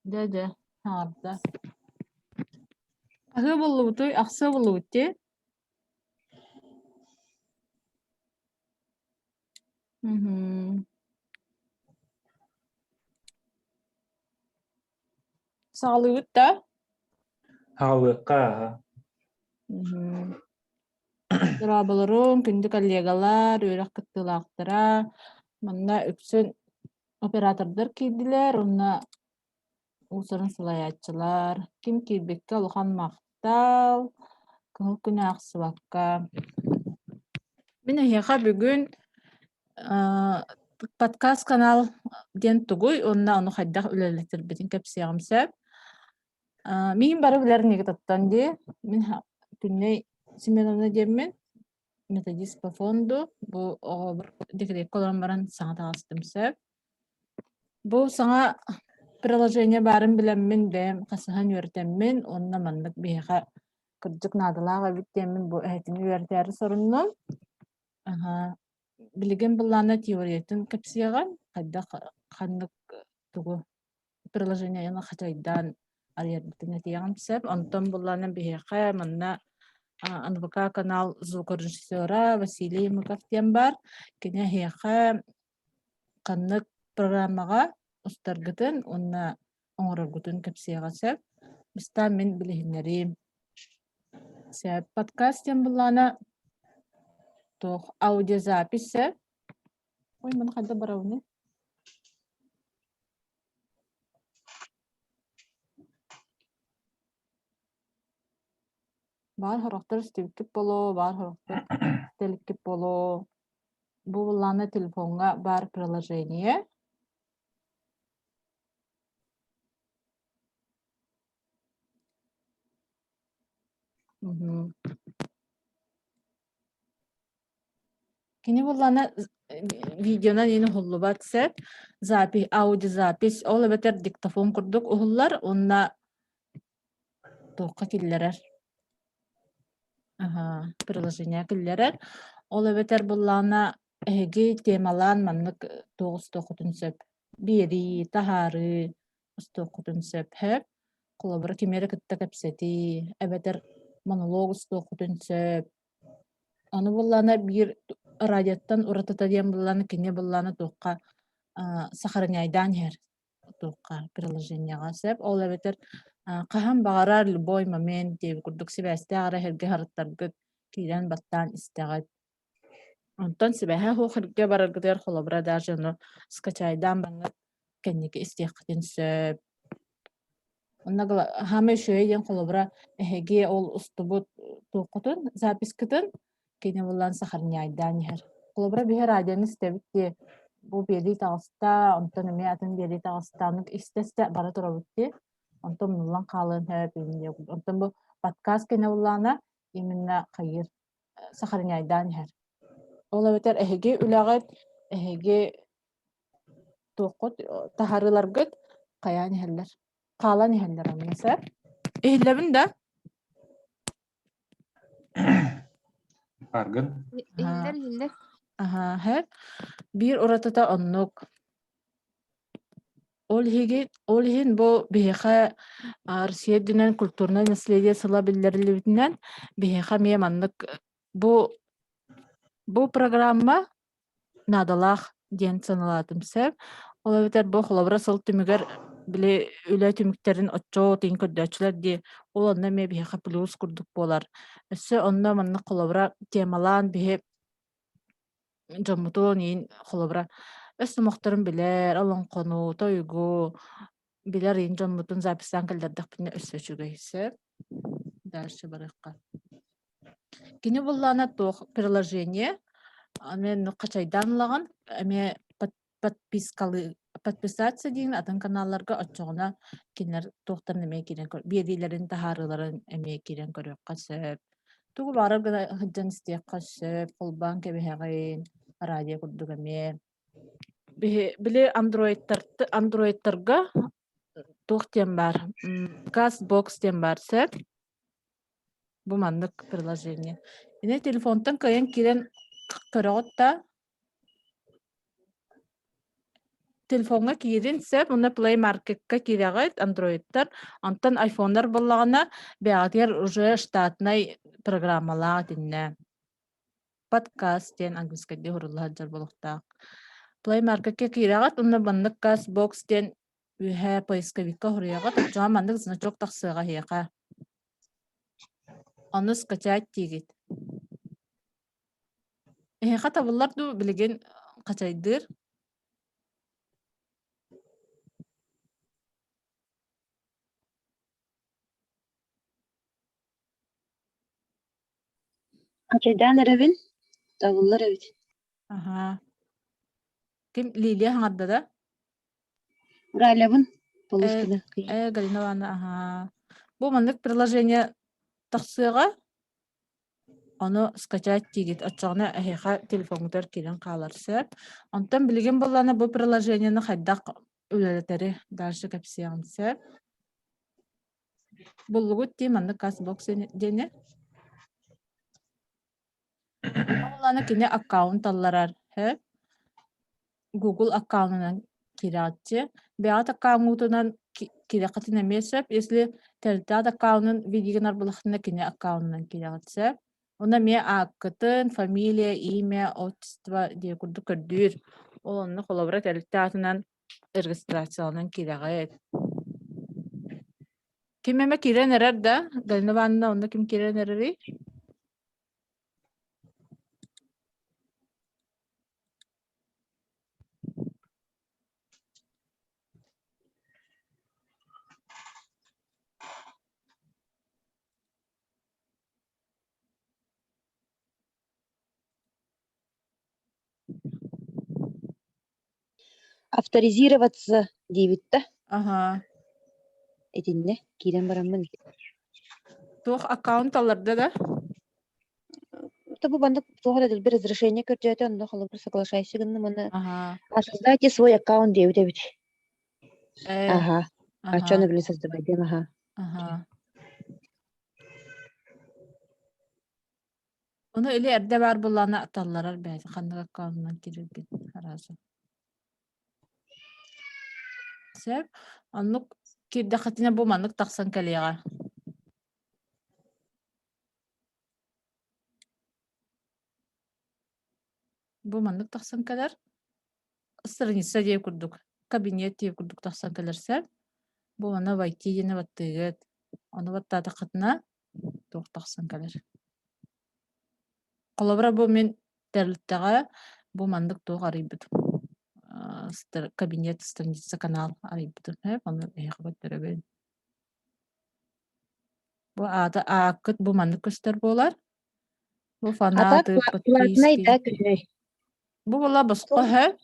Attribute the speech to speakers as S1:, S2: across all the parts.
S1: Дьэ дьэ, саҥарда. Хаһыа буоллубутуй, ахсыа буоллубут дии? Мгм. Саҕалыыбыт да?
S2: Аҕалыахха аһа.
S1: Мгм. Дорооболоруҥ, күндү коллегалар, үөрэх кыттыылаахтара. Манна үксүн оператордар киирдилэр уонна уус-уран салайааччылар. Ким киирбиккэ улахан махтал, кыһыл күнү аахсыбакка. Мин эһиэхэ бүгүн подкаст канал диэн тугуй уонна ону хайдах үлэлэтэрбитин кэпсиэҕим сөп. Миигин бары билэр инигитаттан дии. Мин Күннэй Семеновна диэммин, методист по фонду. Бу оҕобор декреккэ олорон баран саҥа таҕыстым сөп. Бу саҥа приложение баарын билэммин, бэйэм хасыһан үөрэтэммин уонна маннык биһиэхэ кырдьык наадалаах эбит диэммин бу эһэтини үөрэтээри соруннум. Аһа, билигин былаана теориятын кэпсиэҕим, хайдах ханнык тугу приложениены хачайдаан арыйарбытын этиэҕим сөп. Онтон буллаана биһиэхэ манна НВК канал звукорежиссера Василий Мыков диэн баар. Кини эһиэхэ ханнык программаҕа устаргытын уонна оҥороргутун кэпсиэҕэ сөп. Бастаан мин билиһиннэриим. Сөп. Подкаст диэн буллаана туох аудиозапись сөп. Ой, маны хайда барабыный? Баар сорохтор истибиккит буолуо, баар сорохтор истэ буолуо. Бу былаана телефоҥҥа баар приложение. Мгм. Кини буллана видеонан иин уһуллубат сөп. Запись, аудиозапись, ол эбэтэр диктофон курдук уһуллар уонна туохха киллэрэр. Аха, приложение киллэрэр. Ол эбэтэр буллаана эһиги темалаан маннык туох устуоххутун сөп. Биэрии, таһаарыы устуоххутун сөп. Сөп. Холобура, кими эрэ кытта кэпсэтии, эбэтэр монолог устуоххутун сөп. Ону буоллаҕына биир радиоттан уратыта диэн буоллаҕына кини буоллаҕына туохха сохраняйдаан иһэр туохха приложениеҕа сөп. Ол эбэтэр хаһан баҕарар любой момент диэбит курдук сибээстээх эрэ сиргэ сырыттаргыт киирэн баттаан истэҕит. Онтон сибээһэ суох сиргэ бараргытыгар холобура даже ону скачайдаан бараҥҥыт кэнники истиэххитин сөп. Онно хаамай үчүгэй диэн холобура эһиги ол устубут туоххутун запискытын кини булан сохраняйдаан иһэр. Холобура биһи радионы истэбит дии бу биэрии таҕыста, онтон эмиэ атын биэрии таҕыста, оннук истэ-истэ бара турабыт дии. Онтон умнуллан хаалыан сөп Онтон бу подкаст кэннэ буллаҕына именно хайыыр сохраняйдаан иһэр. Ол эбэтэр эһиги үлэҕит, эһиги туоххут таһаарыыларгыт хайаан иһэллэр. Хаалан иһэллэр онно сөп. Иһиллэбин да?
S2: Аргын.
S3: Иһиллэр, иһиллэр.
S1: Аха, сөп. Биир уратыта оннук. Ол иһиги, ол иһин бу биһиэхэ Россия үрдүнэн культурнай наследие сыла биллэриллибитинэн биһиэхэ эмиэ маннык бу бу программа наадалаах диэн саналаатым сөп. Ол эбэтэр бу холобура сыл түмүгэр били үлэ түмүктэрин оччоо тиин көрдөөччүлэр дии. Ол онно эмиэ биһиэхэ плюс курдук буолар. Өссө онно маннык холобура темалаан биһи дьоммутун иин холобура өс номохторун билэр, олоҥхону, тойугу билэр иин дьоммутун записьтаан кэллэрдэхпинэ өссө үчүгэй сөп. Дальше барыахха. Кини буллаана туох приложение эмиэ хачайдаан ылаҕын эмиэ подпискалы подписаться диэн атын каналларга оччоҕуна кинилэр туохтарын эмиэ киирэн биэриилэрин таһаарыыларын эмиэ киирэн көрүөххэ сөп. Тугу баҕарар гына сылдьан истиэххэ сөп, холбоон кэбиһэҕин, радио курдук эмиэ. Били андроидтарга туох диэн баар, Castbox диэн баар сөп. Бу маннык приложение. Ини телефонтан кыайан киирэн көрөҕүт да? Телефоҥҥа киирин сөп уонна Play Market-ка киирэҕит, андроидтар. Онтон айфоннар буоллаҕына, бэйэҕитигэр уже штатнай программалаах итиннэ. Подкаст диэн английскайдыы уһурулла сылдьар буолуохтаах. Play Market-ка киирэҕит уонна маннык Castbox диэн үөһээ поисковикка уһуруйаҕыт, оччоҕо маннык значок тахсыаҕа эһиэхэ. Ону скачать диигит. Эһиэхэ табыллар дуу билигин хачайдыыр?
S3: Хачайдаан эрэбин, табыллар эбит.
S1: Аһаа. Ким Лилия хаҥарда да?
S3: Галябын
S1: Э,
S3: Полускина.
S1: э, Галина Ивановна, аһаа. Бу маннык приложение тахсыаҕа, Ону скачать диигит, оччоҕуна эһиэхэ телефоҥҥутугар киирэн хаалар сөп. Онтон билигин буоллаҕына бу приложениены хайдах үлэлэтэри дальше кэпсиэҕим сөп. Буллугут дии маннык Castbox диэни. Буоллаҕына кини аккаунт алларар сөп. Google аккаунунан киирээччи. Бэйэҕит аккауҥҥутунан киирэххитин эмиэ сөп. Если тэрилтэҕит аккаунун видеогын арбалахтына кини аккаунунан киирэҕит сөп. Онно эмиэ ааккытын, фамилия, имя, отчество диэн курдук көрдүүр. Ол онно холобура тэрилтэ аатынан регистрацияланан киирэҕит. Ким эмэ киирэн эрэр да, Галина Ивановна онно ким киирэн эрэрий?
S3: Авторизироваться диэбит да
S1: Аһаа.
S3: итиннэ киирэн бараммын
S1: Туох аккаунт алларда да?
S3: Бу маннык туох эрэ дэлби разрешение көрдөөтө, онно холобур соглашайся гынным уонна
S1: Аһаа.
S3: а создайте свой аккаунт диэбит эбит.
S1: Э,
S3: Аха.
S1: аха.
S3: Аччаны били создавай диэм аха.
S1: Аха. Ону или эрдэ баар буоллаҕына талларар бэйэтэ ханнык аккаунунан киирэргин арааса. Сөп. Оннук киирдэххитинэ бу маннык тахсан кэлиэҕэ. Бу маннык тахсан кэлэр. Страница диэ курдук, кабинет диэ курдук тахсан кэлэр сөп. Бу манна войти диэни баттыыгыт. Ону баттаатаххытына туох тахсан кэлэр. Холобура бу мин тэрилтэҕэ бу маннык туох арыйбытым. Кабинет, страница, канал арыйбытым. Ону эһиэхэ көрдөрөбүн. Бу аата ааккыт бу маннык көстөр буолар. Бу
S3: А так
S1: фанаты,
S3: платнай
S1: подписки.
S3: да күннэй.
S1: Бу була босхо һэ.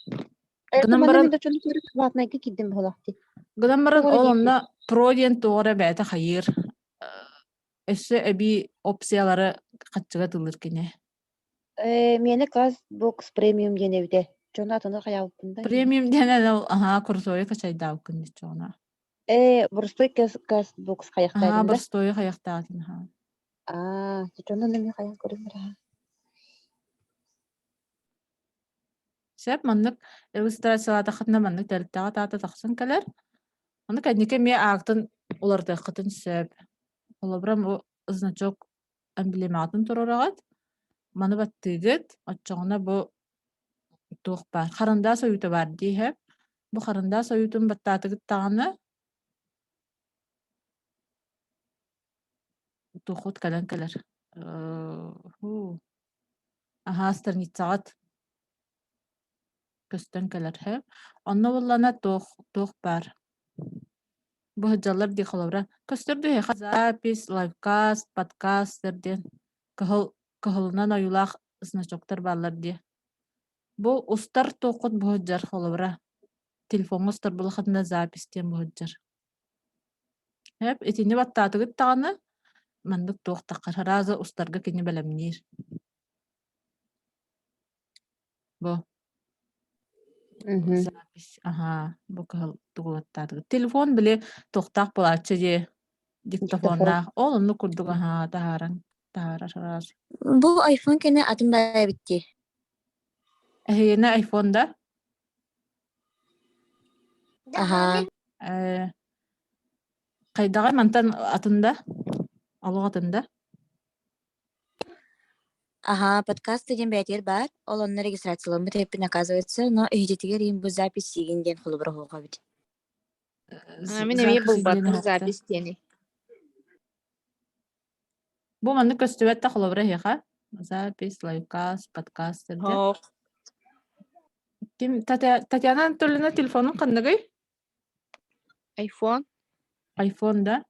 S3: Это
S1: Гынан
S3: манна
S1: баран
S3: мин да дьону көрүп платнайга киирдим буолаахтыы.
S1: гынан баран
S3: Тоҕо
S1: ол
S3: диэки.
S1: онно про диэн туох эрэ бэйэтэ хайыыр. Өссө эбии опциялары хаччыга тыллыр кини.
S3: Э, миэнэ Castbox премиум диэн эбитэ. Дьону атыны хайаабыппын да.
S1: Премиум диэн эн аһаа курусуойу качайдаабыккын диччоҕуна.
S3: Ээ, боростуой Castbox
S1: Аһаа
S3: хайахтаатым да?
S1: боростуойу хайахтаатын аһаа.
S3: Аа, дьонун эмиэ хайан көрүм эрэ.
S1: Сөп, маннык иллюстрациялаатаххытына маннык тэрилтэҕэ таата тахсан кэлэр. Ону кэнники эмиэ аактын уларытыаххытын сөп. Холобура, бу значок эмблематын туруораҕыт, маны баттыыгыт, оччоҕуна бу туох баар, харандаас ойуута баар дии иһэ. Бу харандаас ойуутун баттаатыгыт даҕаны туоххут кэлэн кэлэр. Аһаа страницаҕыт көстөн кэлэр һэ. Онно буоллаҕына туох туох баар Бу сылдьаллар дии холобура көстөр дуу эһиэхэ запись, лайвкаст, подкастер диэн кыһыл кыһылынан ойуулаах значоктар бааллар дии. Бу устар туоххут бу сылдьар холобура телефоҥҥа устар буоллаххытына запись диэн бу сылдьар. Эп итини баттаатыгыт даҕаны маннык туох таххар сразу устарга кини бэлэмниир. Бу запись аһаа бу кыһыл тугу баттаатыгыт. Телефон били туохтаах буолааччы дии диктофоннаах. Ол оннук курдук аһаа таһааран таһаарар сразу.
S4: Бу айфон кэнэ атын баа эбит дии.
S1: Эһигинэ айфон да?
S4: Аһаа.
S1: Э, хайдаҕай мантан атын да? Олох атын да?
S4: Аһаа, подкаст диэн бэйэтигэр баар. Ол онно регистрацияламмыт эбиппин, оказывается, но иһититигэр иин бу запись сиигин диэн холобура оһуох эбит.
S5: А, мин эмиэ
S1: Запись диэн
S5: булбатым
S1: оһохто.
S5: запись диэни.
S1: Бу маннык көстүбэт да холобура эһиэхэ. Запись, лайкаст, подкаст диэн.
S5: Ох,
S1: Ким Татьяна Анатольевна телефонун ханныгый?
S5: айфон.
S1: Айфон да?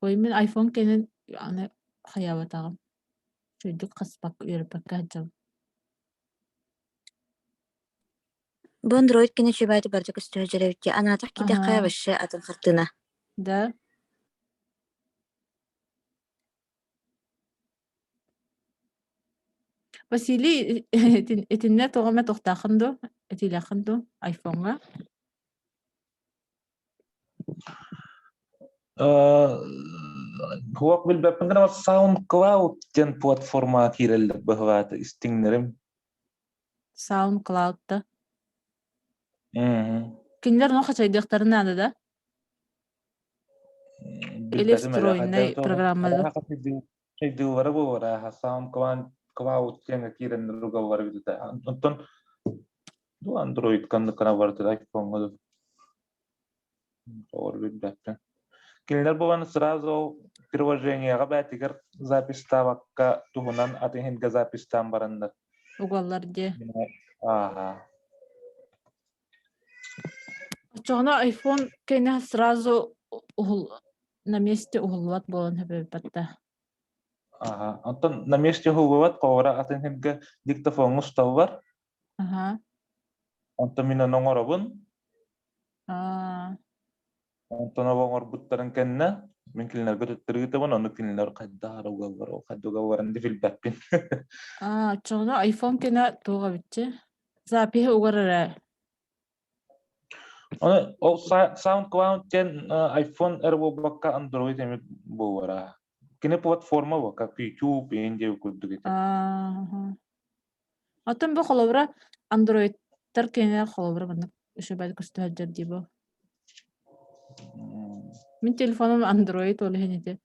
S1: Ой, мин айфон кэнин аны хайаабатаҕым. Чуйдук хаспак үөрпэккэ сылдьабын.
S4: Бу Android кэнэ үчүгэйдик барыта көстүһэ дьэрэбит Анаатах киитэххэ
S1: Аһаа.
S4: вообще атын хартыына.
S1: Да. Василий итиннэ тоҕо эмэ тохтооххун дуу, этиилээххин дуу айфоҥҥа?
S6: Хуох билбэппин гына SoundCloud диэн платформаҕа киирэллэр быһылаата истиҥнэрим.
S1: SoundCloud да? Кинилэр ону хачайдыахтарын наада да? Или
S6: Билбэтим эрэ
S1: встроеннай
S6: хайдах
S1: программалар?
S6: Хайдыылара буолар SoundCloud диэҥҥэ киирэн ругаллар эбит этэ. Онтон Android ханнык гына барытыгар айфоҥҥа да Оҕор билбэппин. Кинилэр буолан сразу ол приложениеҕа бээтигэр записьтаабакка туһунан атын иһингэ записьтаан бараннар.
S1: Угаллар дии.
S6: Ааха.
S1: Оччоҕуна iPhone кэнэ сразу уһул на месте уһуллубат буолан сөбөбүппэт да.
S6: Аха. Онтон на месте уһуллубат, хоҕура атын иһингэ диктофоҥҥа усталлар.
S1: Аха.
S6: Онтон мин ону оҥоробун.
S1: Аа.
S6: Онтон ол оҥорбуттарын кэннэ мин кинилэргэ төттөрү ыытабын, ону кинилэр хайдах эрэ угаллар, ол хайдах угалларын да билбэппин.
S1: Аа, оччоҕуна iPhone кэнэ туох эбитчи? Запиһы угар эрэ.
S6: Ону ол SoundCloud диэн iPhone эрэ буолбакка Android эмиэ буолара. Кини платформа бу, как YouTube, Индия курдук ити.
S1: Аа. Оттон бу холобура андроидтар кэнэ холобура маннык үчүгэй көстө сылдьар дии бу. Мин телефоным андроид ол иһин ити.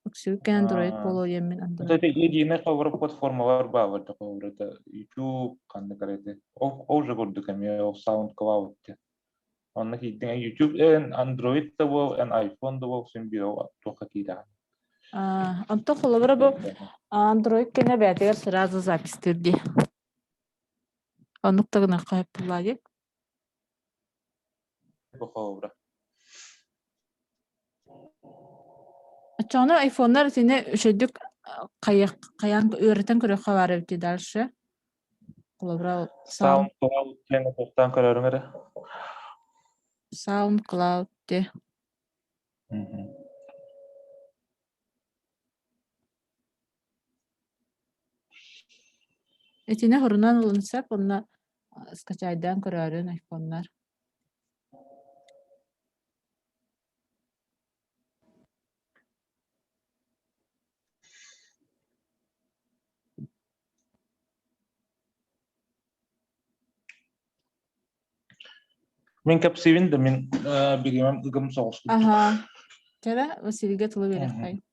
S1: Үксүгүк андроид буолуо диэммин андроид.
S6: Это единый холобура платформалар баалар да холобура это YouTube ханнык эрэ ити. Ол ол же курдук эмиэ ол SoundCloud те. Онно киирдиҥ YouTube эн Android да буол, эн iPhone да буол син биир туохха киирэҕин.
S1: Онтон холобура бу Android кэнэ бэйэтигэр сразу запистыыр дии. Оннук да гыныахха сөп буоллаа дии.
S6: Бу холобура.
S1: Оччоҕуна айфоннар итини үчүгдүк хайах хайаан үөрэтэн көрүөххэ баар эбит дии дальше. Холобура Sound
S6: SoundCloud диэн тохтоон көрөрүҥ эрэ.
S1: SoundCloud дии. Итини хорунан ылын сөп уонна скачайдаан көрөөрүн айфоннар.
S6: Мин кэпсиибин да мин бириэмэм ыгым соҕус курдук.
S1: Аһаа. Кэрэ Василийга тылы биэриэххэй.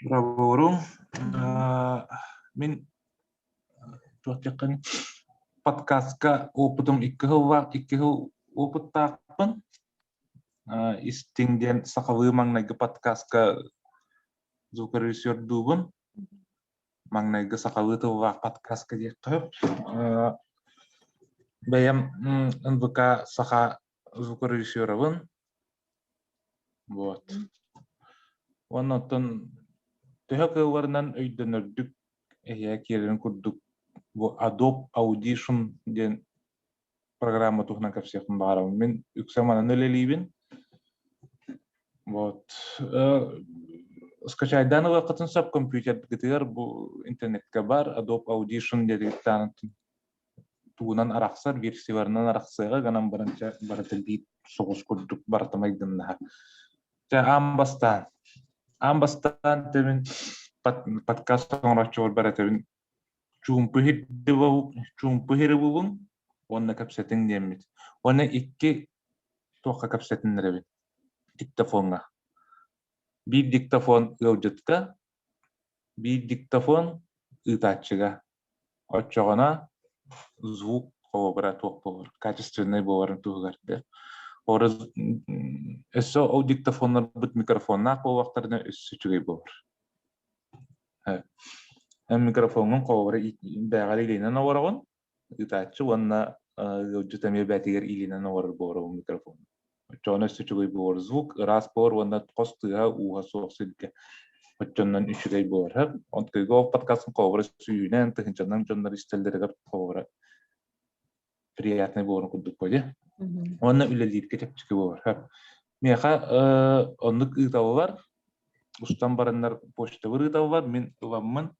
S6: Браворум. Мин туох диэххин подкастка опытым икки сыллаах икки сыл опыттаахпын. Истиҥ диэн сахалыы маҥнайгы подкастка звукорежиссердуубун. Маҥнайгы сахалыы тыллаах подкастка диэххэ сөп. Бэйэм НВК саха звукорежиссерабын. Вот. Уонна оттон төһө кыалларынан өйдөнөрдүк эһиэхэ киирэрин курдук бу Adobe Audition диэн программа туһунан кэпсиэхпин баҕарабын. Мин үксэ манан үлэлиибин. Вот. Скачайдаан ылыаххытын сөп компьютергытыгар бу интернетка бар Adobe Audition диэн тугунан арахсар, версияларынан арахсыаҕа гынан баран чэ барыта биир соҕус курдук барыта майгыннаһар. Чэ аан бастаан аан бастаан тэмин Подкаст оҥорооччубар бар этэбин чуумпу чуумпу иһири булуҥ уонна кэпсэтиҥ диэммит. Уонна икки туохха кэпсэтиннэрэбин диктофоҥҥа. Биир диктофон ыалдьытка, биир диктофон ыытааччыга. Оччоҕуна звук холобура туох буолар, качественнай буоларын туһугар да. Өссө ол диктофоннарбыт микрофоннаах буоллахтарына өссө үчүгэй буолар. Эн микрофоҥҥун холобура бэйэҕэр илиинэн олороҕун, ыытааччы уонна ыалдьыт эмиэ бэйэтигэр илиинэн олорор буолар микрофон. Оччоҕуна өссө үчүгэй буолар звук ыраас буолар уонна хос тыаһа ууһа суох сиргэ оччонон үчүгэй буолар. Онтуйга ол подкастын холобура сүүһүнэн, тыһыынчанан дьоннор истэллэригэр холобура приятный буоларын курдук буолуо. Уонна үлэлииргэ чэпчэки буолар. Миэхэ оннук ыыталлар, устан бараннар почтабар ыыталлар, мин ыламмын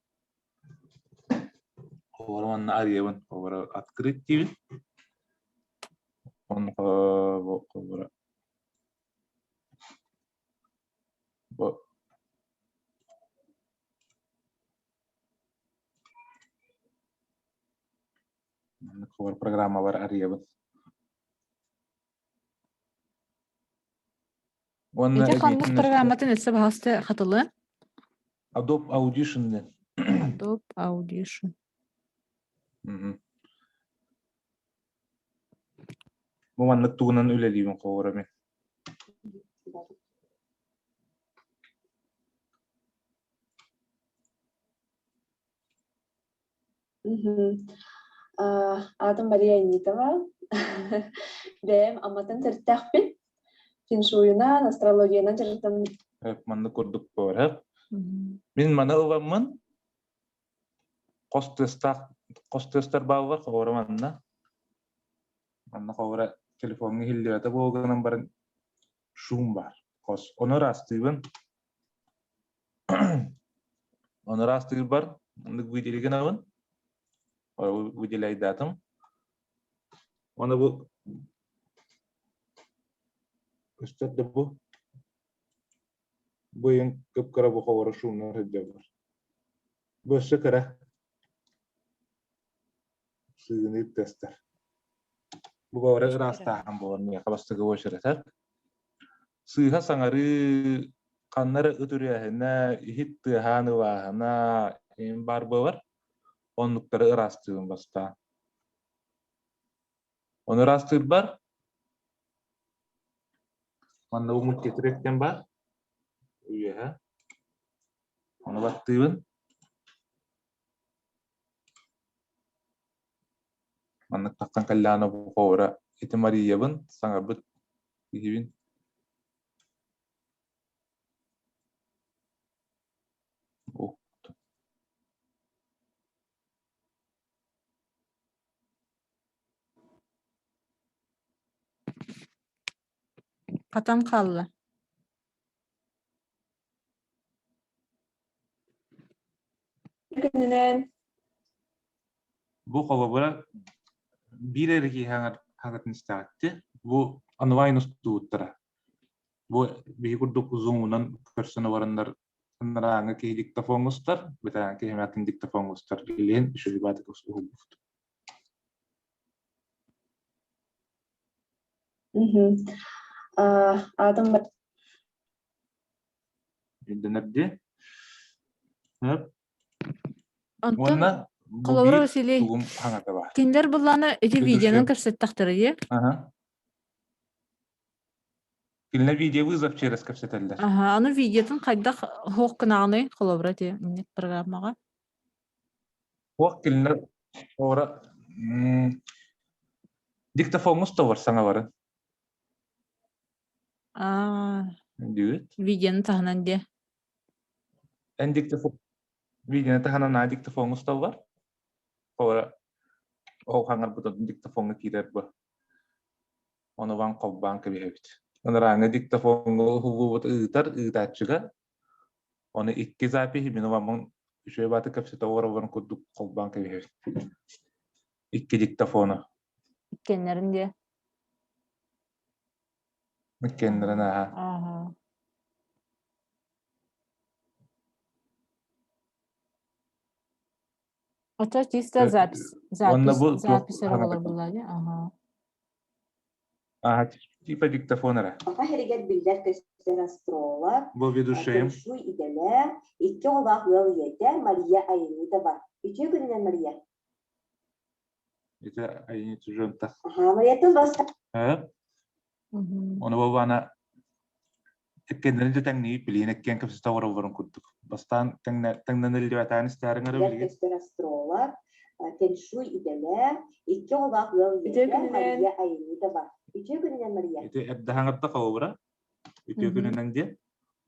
S6: Олору манна арыйабын, олору открыть диибин. Онно олору бу маннык программалар арыйабын. Уонна
S1: Ити ханнык
S6: эбиитин
S1: программатын өссө баһаалыста хатылы?
S6: Adobe Audition диэн.
S1: Adobe Audition.
S6: Мгм. Бу маннык тугунан үлэлиибин холобура мин.
S7: Мгм. Аатым Мария Анитова. Бэйэм Амматтан төрүттээхпин. Феншуйунан, астрологиянан дьарыктан
S6: Маннык курдук буолар. Мин маны ыламмын хос тыастаах хос тыастар бааллар холобура манна. Манна холобура телефоҥҥа иһиллибэтэ буолгынан баран шум баар. Хос. Ону ыраастыыбын. Ону ыраастыырбар оннук выделили гынабын. Выделяйдаатым. Оны бу көстөр да бу бу ыйын кып-кыра бу ховоро шумнар сылдьаллар. Бу өссө кыра сыыгыныыр тыастар. Бу баҕара ыраастааһын буолар миэхэ бастакы уочарата. Сыыһа саҥарыы, ханна эрэ ыт үрээһинэ, иһит тыаһаан ылааһына эҥин баар буолар. Оннуктары ыраастыыбын бастаан. Ону ыраастыырбар манна бу мультитрек диэн баар. Үөһэ. Ону баттыыбын. Маннык тахсан кэллэҕинэ бу холобура ити Мариябын саҥарбыт киһибин
S1: Хатан хаалла.
S7: Күнүнэн
S6: Бу холобура биир эрэ киһи хаҥатын истэҕитти. Бу онлайн устубуттара. Бу биһи курдук зумунан көрсөн олороннор анарааҥҥы киһи диктофон устар, бэтэрээҥҥи киһи атын диктофон устар. Илиэн үчүгэй баатык уһулбут.
S7: Аатым
S6: Ирдэнэр дии.
S1: Онтон
S6: Уонна бу
S1: холобура
S6: биир
S1: Василий,
S6: тугум хаҥата баар.
S1: кинилэр былаана ити видеонан кэпсэттэхтэрэ дии.
S6: Аха. Кинилэр видеовызов через кэпсэтэллэр.
S1: Аха, аны видеотын хайдах хуох гынаҕыный холобура ити инник программаҕа?
S6: Хуох кинилэр ора диктофоҥҥус тобор саҥаларын.
S1: Аа,
S6: Дүүт.
S1: видеоны таһынан диэ.
S6: Эн диктофон видеоны таһынан аа диктофоҥҥус тобор. Ора ол хаҥарбытын диктофоҥҥа киирэр бу. Ону ван холбоон кэбиһэбит. Ынырааҥҥы диктофоҥҥа уһуллубут ыытар ыытааччыга ону икки запиһи мин уламмын үчүгэй бааты кэпсэтэ олороллорун курдук холбоон кэбиһэбит. Икки диктофону.
S1: Иккиэннэрин диэ.
S6: Иккиэннэрин ааһа.
S1: Ааһа. Оччо чисто запись,
S6: Уонна
S1: запись,
S6: бу туох
S1: запись эрэ
S6: хаҥата
S1: буолар буоллаҕа Аха.
S6: Аха, типа диктофон эрэ.
S8: Саха сиригэр биллэр-көстөр астролог,
S6: Бу ведущайым.
S8: фэншуй идэлээх, икки оҕолоох ыал ийэтэ Мария Аянитова. Үтүө күнүнэн, Мария.
S6: Ити Аянит Жонта.
S8: Аха, Марияттан бастаан
S6: Э? Ону буолбаана иккеннэрин да тэҥнии билиин эккиэн кэпсэтэ олороллорун курдук. Бастаан тэҥнэниллибэтээн истээриҥ эрэ билигин.
S8: көстөр астролог, фэншуй идэлээх, икки оҕолоох ыал
S7: Үтүө
S8: ийэтэ
S7: күнүнэн.
S8: Мария Аянитова. Үтүө күнүнэн, Мария.
S6: Ити эрдэ хаҥырда холобура үтүө күнүнэн диэн.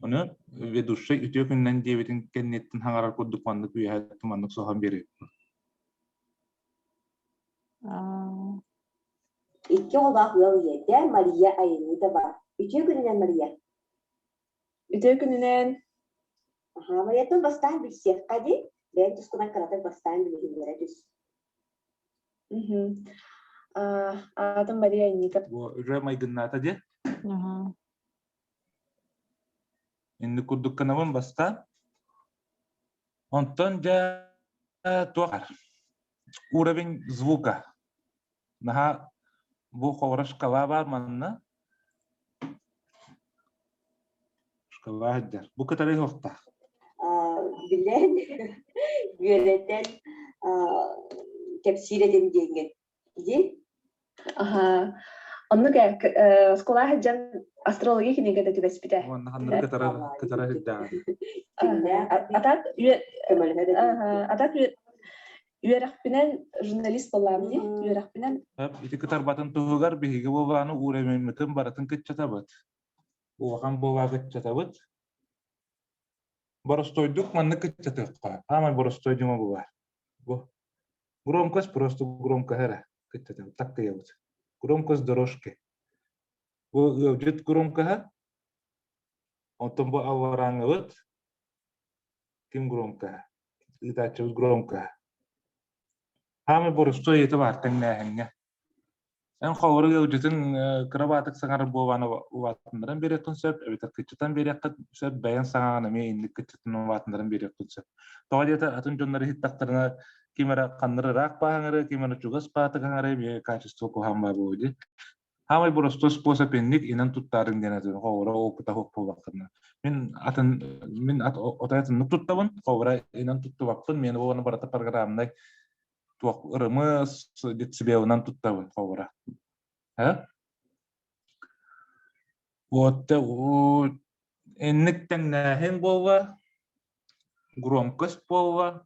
S6: Ону ведущай үтүө күнүнэн диэбитин кэнниттэн хаҥарар курдук маннык үөһэ маннык соһон биэрэр.
S8: Икки оҕолоох ыал ийэтэ Мария Аянитова. Үтүө күнүнэн, Мария.
S7: Үтүө күнүнэн.
S8: Аха, Марияттан бастаан билсиэххэ дии. Бэйэҥ тускунан кыратык бастаан билиһиннэрэ түс.
S7: Мгм. Аатым Мария Аянитова.
S6: Бу уже майгыннаата дии.
S1: Аха.
S6: Инник курдук гынабын бастаан. Онтон дьэ туох уровень звука. Наһаа бу ховора шкала баар манна. Шкала сылдьар. Бу кытары суохтаах.
S8: Билэн, үөрэтэн кэпсиир этим диэҥҥин. Дии?
S7: Аха. Оннук ээ, оскуола сылдьан астрология кинигэтэ түбэспитэ.
S6: Уонна ханнык кытары кытары сылдьаҕын?
S7: Атак атак үөрэхпинэн журналист буоллаам дии. Үөрэхпинэн
S6: Ити кытарбатын туһугар биһиги буолааны уурэммитин барытын кыччатабыт. Улахан буолаа кыччатабыт. Боростуойдук маннык кыччатыахха. Хаамай боростуой дьомо булар. Бу Громкость просто громкоһа эрэ кыччатабыт, таккыйабыт. Громкость дорожки. Бу ыалдьыт громкоһа, оттон бу алларааҥҥыбыт ким громкоһа? Ыытааччыбыт громкоһа. Хаамай боростуой ыйыты баар тэҥнээһиҥҥэ. Эн холобур ыалдьытыҥ кыра баатык саҥарар буолааны улаатыннаран биэриэххин сөп, эбэтэр кыччатан биэриэххин сөп, бэйэҥ саҥаҕын эмиэ инник кыччатан улаатыннаран биэриэххин сөп. Тоҕо диэтэр атын дьоннор иһиттэхтэринэ ким эрэ ханнар ыраах бааһыҥары, ким эрэ чугас баатык аҥары эмиэ качество куһаҕан баар буолуо дии. Хаамай боростуой способ инник инэн туттаарыҥ диэн этим, холобура опыта суох буоллаххына. Мин атын мин отой атыннык туттабын, холобура инэн туттубаппын, миэнэ буолан барыта программнай туох ырымыс децибелынан туттабын холобура. Э? Вот инник тэҥнээһин буолла, громкость буолла,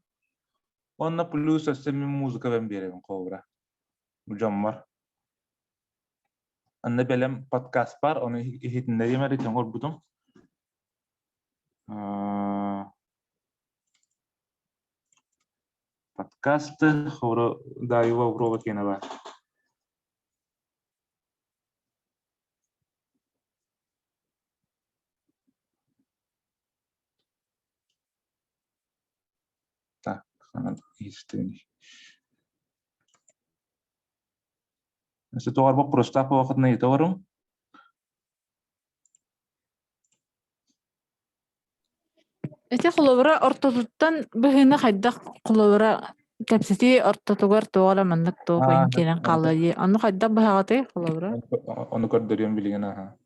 S6: уонна плюс өссө мин музыкабын биэрэбин холобура дьоммор. Анна бэлэм подкаст бар, ону иһитиннэриим эрэ оҥорбутум. Подкасты хору Даева Аврора киэнэ баар. Так, ханан иһистибиний. Өссө тоҕо боппуруостаах буолуоххутуна ыйыта олоруҥ.
S1: Ити холобура ортотуттан быһыыны хайдах холобура кэпсэтии ортотугар туох эрэ маннык туох
S6: Аа,
S1: ыйын киирэн хаалла дии. Ону хайдах быһаҕытый холобура?
S6: Ону көрдөрүөм билигин аха.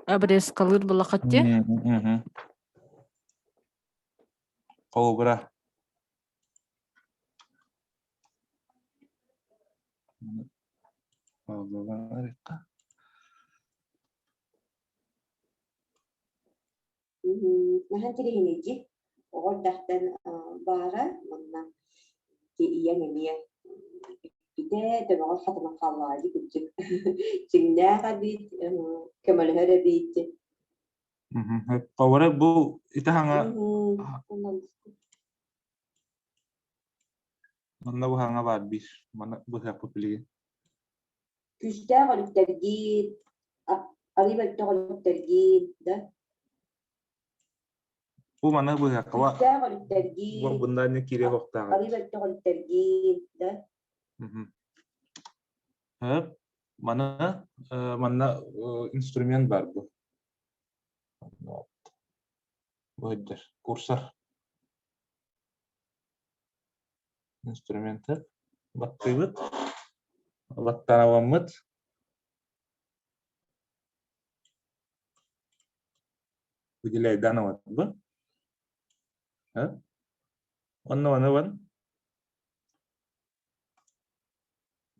S1: Обрезкалыыр булахат дии.
S6: Мгм. Холобура
S8: Наһаа интэриэһинэйдик оҕо эрдэхтэн баара уонна ийэҥ эмиэ итэ төбөҕөр хатанан хааллаҕа дии кырдьык дьиҥнээх эбит көмөлөһөр эбит
S6: Холобура бу ити хаҥа Манна быһаҥа баар биир. Маны быһыахпыт билигин.
S8: Күүстээх өрүттэргин, арыы мөлтөх өрүттэргин, да?
S6: Бу маны быһыахха
S8: Күүстээх өрүттэргин,
S6: Бунда не киириэх охтааҕа.
S8: арыы мөлтөх өрүттэргин, да?
S6: Хөп. Маны манна инструмент бар бу. Бу курсор. Инструменты. Баттыыбыт. Баттанабаммыт. Выделяй данного бу. Онно аны вон.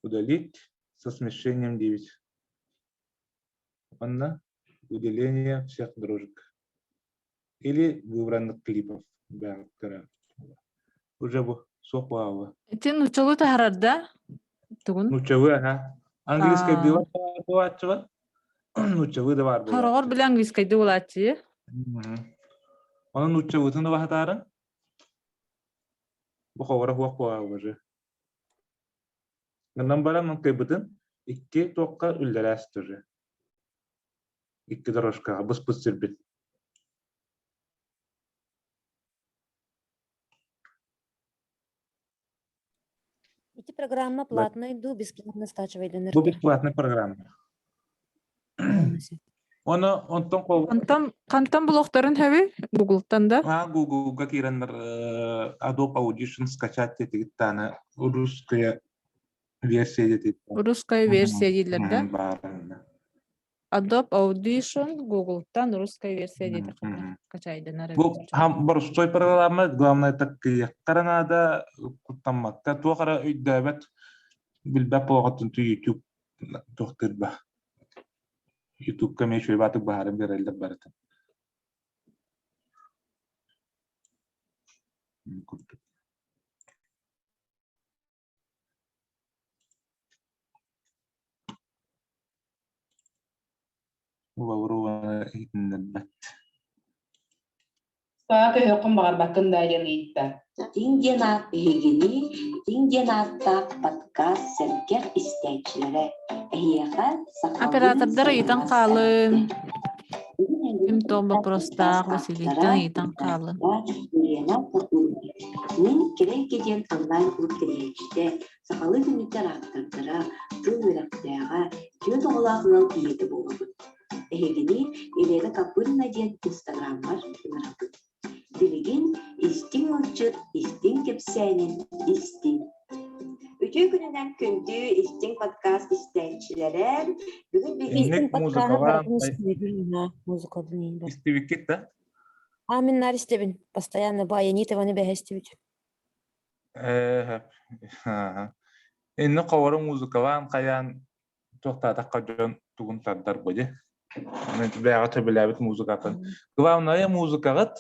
S6: Удалить со смешением 9. Онно выделение всех дорожек. Или выбранных клипов. Бэҕэттэрэ. Уже бу суох буолла.
S1: Ити нуччалыы таһарар да? Тугун?
S6: Нуччалыы аха. Английскайдыы буолааччыга. Нуччалыы да баар
S1: Хороҕор
S6: буолааччы.
S1: биле английскайдыы буолааччы.
S6: Онон нуччалыытын да баһатаарын. Бу ховара хуох буолаа уже. Гынан баран кыйбытын икки туохха үллэрээс тоже. Икки дорожкаҕа быспыт сирбит.
S3: Ити программа платная ду, бесплатно скачивайданыр
S6: Бу бесплатная программа. Оны онтон кол
S1: Онтон хантан булуохтарын хэби? Гуглтан да?
S6: А Google-га киирэннэр Adobe Audition скачать диэтигиттааны русская версия диэтигит.
S1: Русская версия дииллэр да?
S6: Баарына.
S1: Adobe Audition Google-тан русская версия диэтэххинэ качайданар
S6: Бу
S1: эбит.
S6: хам борустой программа, главное таккыйыахтара наада, куттаммакка, туох эрэ өйдөөбөт, билбэт буолаҕыттан YouTube туохтыырба. Ютубка эмиэ үчүгэй баатык баһаарын биэрэллэр барытын. Курдук. Лаврова иһитиннэрбэт.
S9: Саа көһүөххүн баҕарбаккын даа диэн ыйытта.
S8: Тиҥ диэн аат биһигини Тиҥ диэн ааттаах подкаст сэргэх истээччилэрэ эһиэхэ сахалыы
S1: Оператордар ыйытан
S8: саҥарар
S1: хаалын.
S8: Бүгүн
S1: Ким туох боппуруостаах
S8: подкаст
S1: Василийтан
S8: автора
S1: ыйытан хаалын.
S8: Елена Кутуева. Мин Кирэйгэ диэн онлайн-клуб тэрийээччитэ, сахалыы күннүктэр ааптардара, тыл үөрэхтээҕэ, түөрт оҕолоох ыал ийэтэ буолабын. Эһигини Елена Копырина диэн инстаграммар ыҥырабын. Билигин истиҥ ылчыт, истиҥ кэпсээнин истиҥ. Үтүө күнүнэн күндү истиҥ подкаст истээччилэрэ. Бүгүн биһиги
S6: Инник
S3: Истиҥ подкаһы
S6: музыкалаан
S3: барытын истибитим, ха, музыкалын иһин бар.
S6: истибиккит да?
S3: А мин наар истэбин, постоянно бу Аянитованы бэһэ истибит.
S6: Э, Инник ховору музыкалаан хайаан туохтаатахха дьон тугун тардар бу дии. Бэйэҕэ сөбүлээбит музыкатын. Главное музыкаҕыт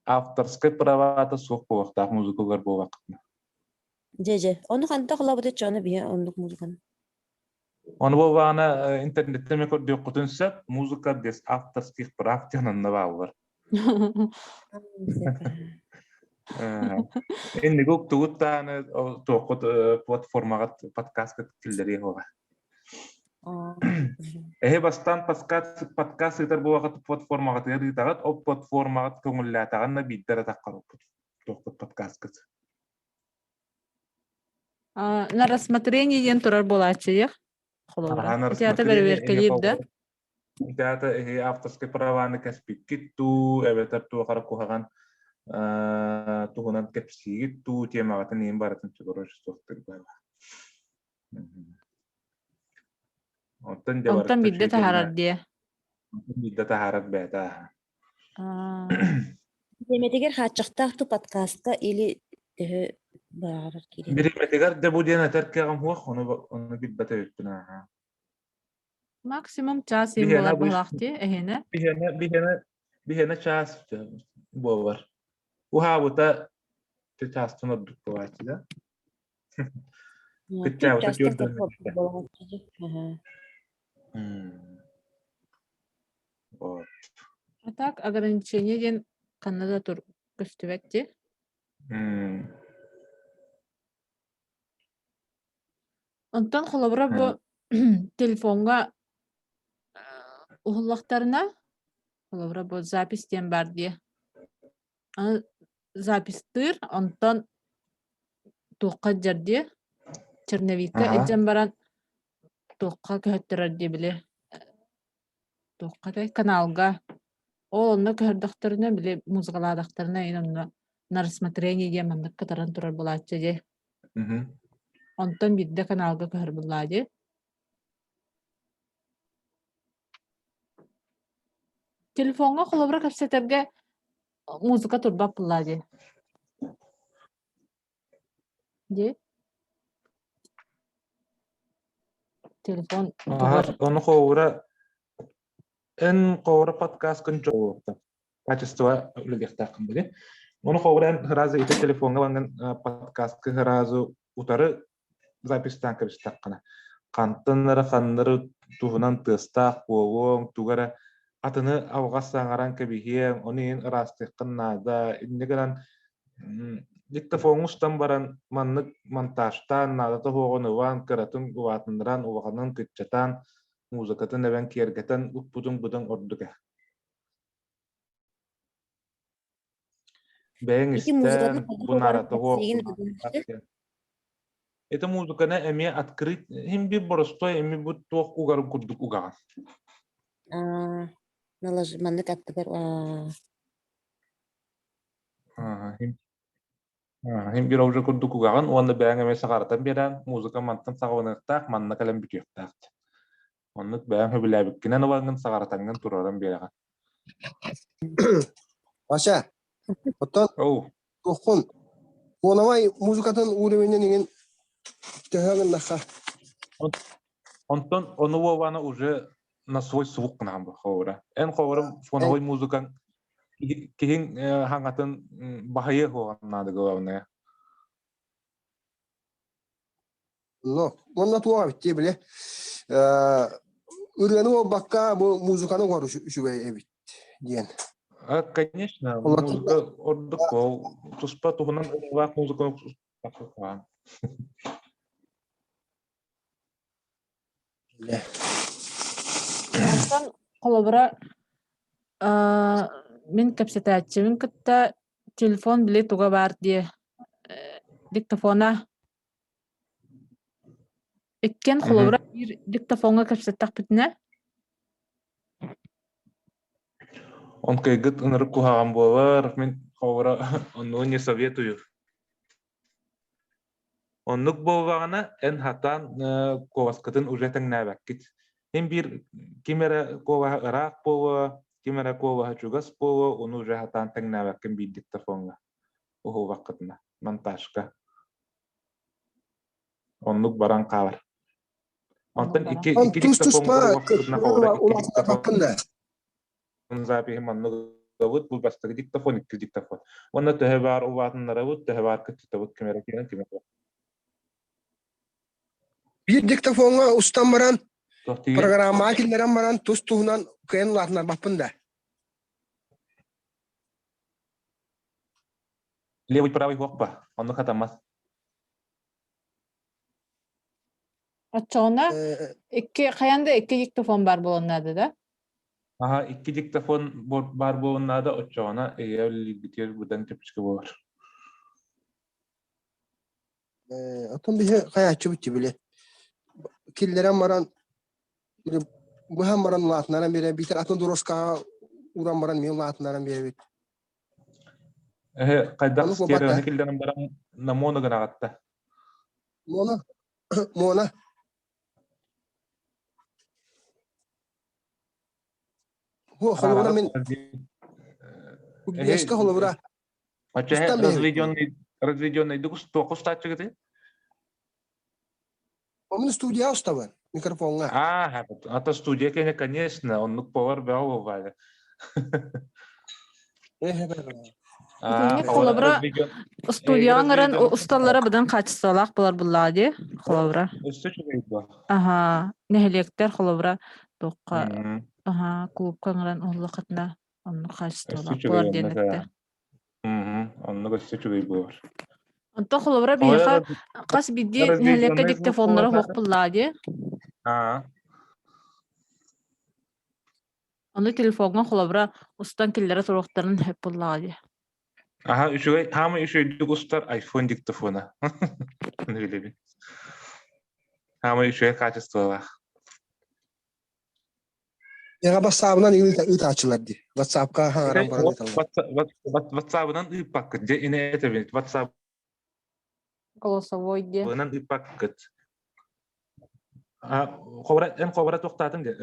S6: авторскай правата суох буолуохтаах музыкалар буолуохтаах.
S3: Дьэ дьэ, ону хантах ылабыт чону биһи оннук музыканы.
S6: Ону буоллаҕына интернеттэн эмэ көрдүөххүтүн сөп, музыка без авторских прав диэн онно бааллар. Инниги уктугут дааны туоххут платформаҕа подкастка киллэриэ буола. Эһи бастаан подкаст подкаст ыытар буолаҕыт платформаҕытыгар ыытаҕыт, ол платформаҕыт көҥүллээтэҕинэ биирдэ эрэ таххар туохпут подкасткыт.
S1: На рассмотрение диэн турар буолааччыйах. Холобура. Ити ата бэрэбиэркэлиир да?
S6: Ити аата эһиги авторскай праваны кэспиккит дуу, эбэтэр туох эрэ куһаҕан туһунан кэпсиигит дуу, темаҕытын иһин барытын короче суохтур быһыылаах. Онтон дьэ
S1: Онтон
S6: барыта
S1: биирдэ
S6: үчүгэй
S1: таһаарар
S6: кэллэ.
S1: диэ.
S6: Онтон биирдэ таһаарар бэйэтэ.
S3: Бириэмэтигэр хааччахтаах ту подкастка или төһө баарар киирэр?
S6: Бириэмэтигэр да бу диэн этэр кыаҕым суох, ону ону билбэт эбиппин ааһа.
S1: Максимум час им
S6: Биһиэнэ
S1: буолар
S6: обычно
S1: быһылаах дии, эһиэнэ.
S6: биһиэнэ биһиэнэ биһиэнэ чаас буолар. Уһаабыта чаастан ордук буолааччы да.
S3: Түөрт
S6: Кыччаабыта
S3: чаастан
S6: түөрт
S3: тахса буолааччы дии.
S6: Вот.
S1: А так ограничение диэн ханна да тур көстүбэт дии. Онтон холобура бу телефоҥҥа уһуллахтарына, холобура бу запись диэн баар дии. Аны запистыыр, онтон туохха илдьэр дии, черновикка илдьэн баран туохха көһөттөрөр дии били туохха этэй каналга. Ол онно көһөрдөхтөрүнэ, били музыкалаатахтарына ин онно на рассмотрение диэн маннык кытаран турар буолааччы дии. Онтон биирдэ каналга көһөр буоллаа дии. Телефоҥҥа холобура кэпсэтэргэ музыка турбат буоллаа дии. Дии. Телефон тугар
S6: Ону холобура эн холобура подкасткын дьоҕуохта качество үлэлиэхтээххин били. Ону холобура эн сразу ити телефоҥҥа баран подкастка сразу утары записьтаан кэбистэххинэ хантан эрэ ханнары туһунан тыастаах буолуоҥ, тугу эрэ атыны алҕас саҥаран кэбиһиэҥ, ону иһин ыраастыаххын наада. Инньэ гынан диктофоҥҥа устан баран маннык монтажтаан, наадата суоҕун ылан, кыратын улаатыннаран, улаханын кыччатан, музыкатын эбэн киэргэтэн укпутуҥ быдан ордук ээ. Бэйэҥ
S4: Ити музыканы
S6: истэн,
S4: хайдах
S6: бу
S4: угаран
S6: наадата суох,
S4: кэпсиигин
S6: бу наадалаах диэн. Это музыканы эмиэ открыть иһин биир боростуой эми бу туох угарын курдук угаҕын.
S4: Аа, налаж маннык аттыгар аа
S6: Аа, иһин аа, иһин биир уже курдук угаҕын уонна бэйэҥ эмиэ саҕаратан биэрэн музыка мантан саҕаланыахтаах, манна кэлэн бүтүөхтээх. Оннук бэйэҥ сөбүлээбиккинэн ылаҥҥын саҕаратаҥҥын туруоран биэрэҕин.
S10: Вася, оттон
S6: Оу,
S10: туоххун фоновай музыкатын уровенин иҥин төһө гыннахха?
S6: Онтон ону Вованы уже на свой звук гынаҕын бу холобура. Эн холобура фоновой музыкаҥ киһиҥ хаҥатын баһыйыа суоҕа наада главное.
S10: Но, уонна туох эбит дии били ырыаны буолбакка бу музыканы угар үчүгэй эбит диэн.
S6: А, конечно, музыка ордук ол туспа туһунан ырыалаах музыка
S1: Онтон холобура мин кэпсэтээччибин кытта телефон били туга баар диэ диктофона Иккиэн холобура биир диктофоҥҥа кэпсэттэхпитинэ
S6: Онкайгыт ынырык куһаҕан буолар, мин холобура оннугу не советую. Оннук буоллаҕына эн хатаан куоласкытын уже тэҥнээбэккит. Һин биир ким эрэ куолаһа ыраах буолуо, ким эрэ куолаһа чугас буолуо, ону уже хатаан тэҥнээбэккин биир диктофоҥҥа уһуллаххытына монтажка. Оннук баран хаалар. Онтон икки икки диктофон икки диктофон запиһи маннык ылабыт, бу бастакы диктофон, икки диктофон. Уонна төһө баар улаатыннарабыт, төһө баар кыччатабыт ким эрэ киирэн ким эрэ.
S10: Биир диктофоҥҥа устан баран, программаҕа киллэрэн баран тус-туһунан кыайан улаатыннарбаппын да.
S6: Левый правый хуоппа, оннук хатаммат.
S1: Оччоҕуна икки хайаан да икки диктофон баар буолуон наада да?
S6: Аха, икки диктофон баар буолуон наада, оччоҕуна эйэ үлэлиирбитигэр быдан чэпчэки буолар.
S10: Оттон биһи хайааччыбыт били киллэрэн баран быһан баран улаатынаран биэрэ биитэр атын дорожкаҕа ууран баран эмиэ улаатынаран биэрэбит.
S6: Эһэ хайдах стереоны киллэрэн баран намону гынаҕатта?
S10: Муона. Муона. Холобура мин Биэскэ холобура.
S6: Оччо разведенный разведенный туох устааччыгытый?
S10: Мин студия устабын микрофоҥҥа.
S6: Аа, а то студия кэнэ, конечно, оннук повар бөҕө буолбаады.
S1: Итинник холобура студияҕа ыҥыран усталлара быдан хаачыстыбалаах буолар буллаҕа дии холобура.
S6: Өссө үчүгэй дуо?
S1: Аһаа, нэһилиэктэр холобура туохха аһаа клубка ыҥыран уһуллаххытына оннук хаачыстыбалаах буолар диэн эттэ.
S6: Оннук өссө үчүгэй буолар.
S1: Онтон холобура биһиэхэ хас биирдии нэһилиэккэ диктофоннара суох буллаҕа дии.
S6: Аа.
S1: Ону телефоҥҥа холобура устан киллэрэ туруохтарын сөп буоллаҕа дии.
S6: Аха, үчүгэй, хаамай үчүгэйдик устар iPhone диктофона. Ону билэбин. Хаамай үчүгэй качестволаах.
S10: Яга бассаабынан ыытааччылар дии. Ватсапка хаҥаран баран ыыталлар.
S6: Ватсабынан ыыппаккыт дьэ ини этэбин ватсабынан
S1: Голосовой диэ.
S6: ыыппаккыт. Хобара эн хобара туохтаатыҥ дии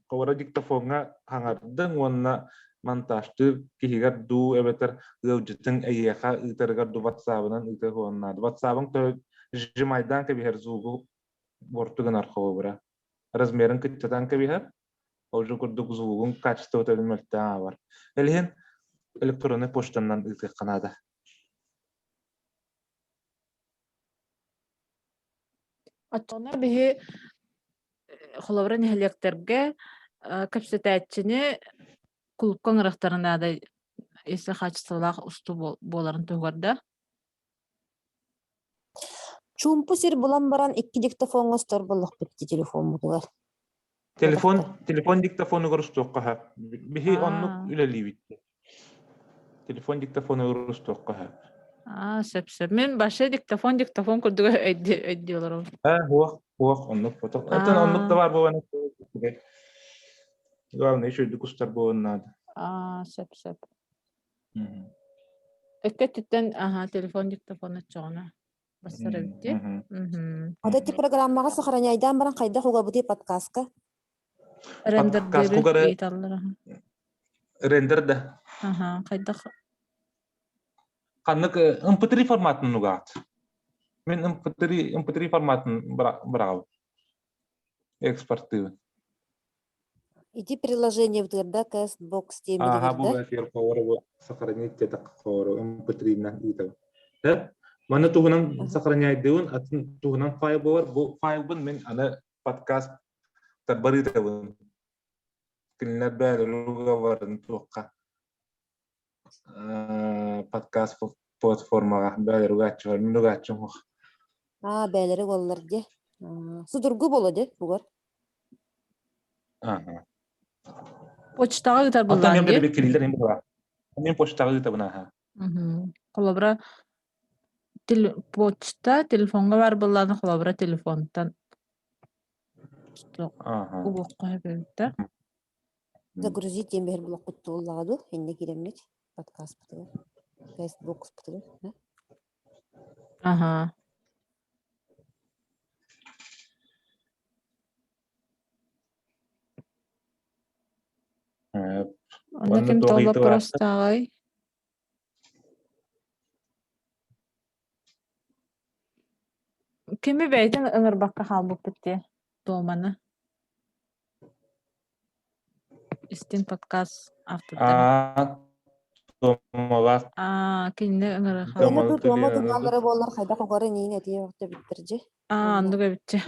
S6: Хобара диктофоҥҥа хаҥардыҥ уонна монтажтыыр киһигэр дуу эбэтэр ыалдьытыҥ эйиэхэ ыытарыгар дуу ватсабынан ыытар уонна ватсабыҥ сжимайдаан кэбиһэр звугу буорту гынар холобура размерын кыччатан кэбиһэр ол курдук звугун качествота мөлтөөн аабар ол иһин электроннай почтанан ыытыахха наада
S1: Оччоҕуна биһи холобура нэһилиэктэргэ кэпсэтээччини кулукка ыҥырыахтарын наада если хаачыстыбалаах устуу буоларын туһугар да.
S3: Чуумпу сир булан баран икки диктофоҥҥа устар буоллахпыт дии телефоммутугар.
S6: Телефон телефон диктофонугар устуохха сөп. Биһи оннук үлэлиибит. Телефон диктофонугар устуохха сөп.
S1: Аа, сөп сөп. Мин вообще диктофон диктофон курдук өйдүү олоробун.
S6: Аа, уох, уох, оннук фото. Это оннук да баар буолан Главное, еще үрдүк устар буолан наада.
S1: Аа, сөп сөп. Өккө өттүттэн аха телефон диктофон оччоҕуна бассар эбит дии.
S3: Вот эти программаҕа сохраняйдаан баран хайдах угабытый подкастка?
S1: Рендердиэбит ыйыталлар.
S6: Рендер да.
S1: Аха, хайдах
S6: Ханнык MP3 форматын угаат? Мин MP3 MP3 форматын быраҕабын. Экспортыыбын.
S3: Ити приложение да CastBox
S6: Ага, бу эфир хоору сохранить дедак хоору MP3-нан ыытабын. Да? Маны туһунан сохраняйдыыбын, атын туһунан файл болар. Бу файлбын мин аны подкаст тарбар ыытабын. Кинилэр бэйэлэрин туохха подкаст платформаҕа бэйэлэр угааччылар, мин угааччым суох.
S3: Аа, бэйэлэрэ буоллар дии. Судургу буолуо дии, бугар.
S6: Ага.
S1: Почтаҕа ыытар
S6: Оттон
S1: буоллаҕын
S6: мен
S1: дии.
S6: били кириллэр им була. Мен почтаҕа ыытабын аха.
S1: Холобура, почта телефоҥҥа баар буоллаҕына, холобура, телефонтан угуохха сөп эбит да.
S3: Загрузить диэн биһир булахпыт туоллаҕа дуу, иннэ киирэммит подкастпытыгар, фейсбукспытыгар.
S1: Аха. Онно
S6: Онно
S1: ким
S6: туох
S1: тоҕо
S6: ыйытыы баар?
S1: боппуруостааҕый? Кими бэйэтин ыҥырбакка хаалбыппыт дии, Туоманы. Истиҥ подкаст автордара.
S6: Аа, Туомалаах
S1: Аа, кинини ыҥыра
S3: Туома
S1: хаалбыт.
S3: ту туома тумааллара буоллар хайдах угарын иин этиэ охто биттэрдьи.
S1: Аа, оннук эбитчи.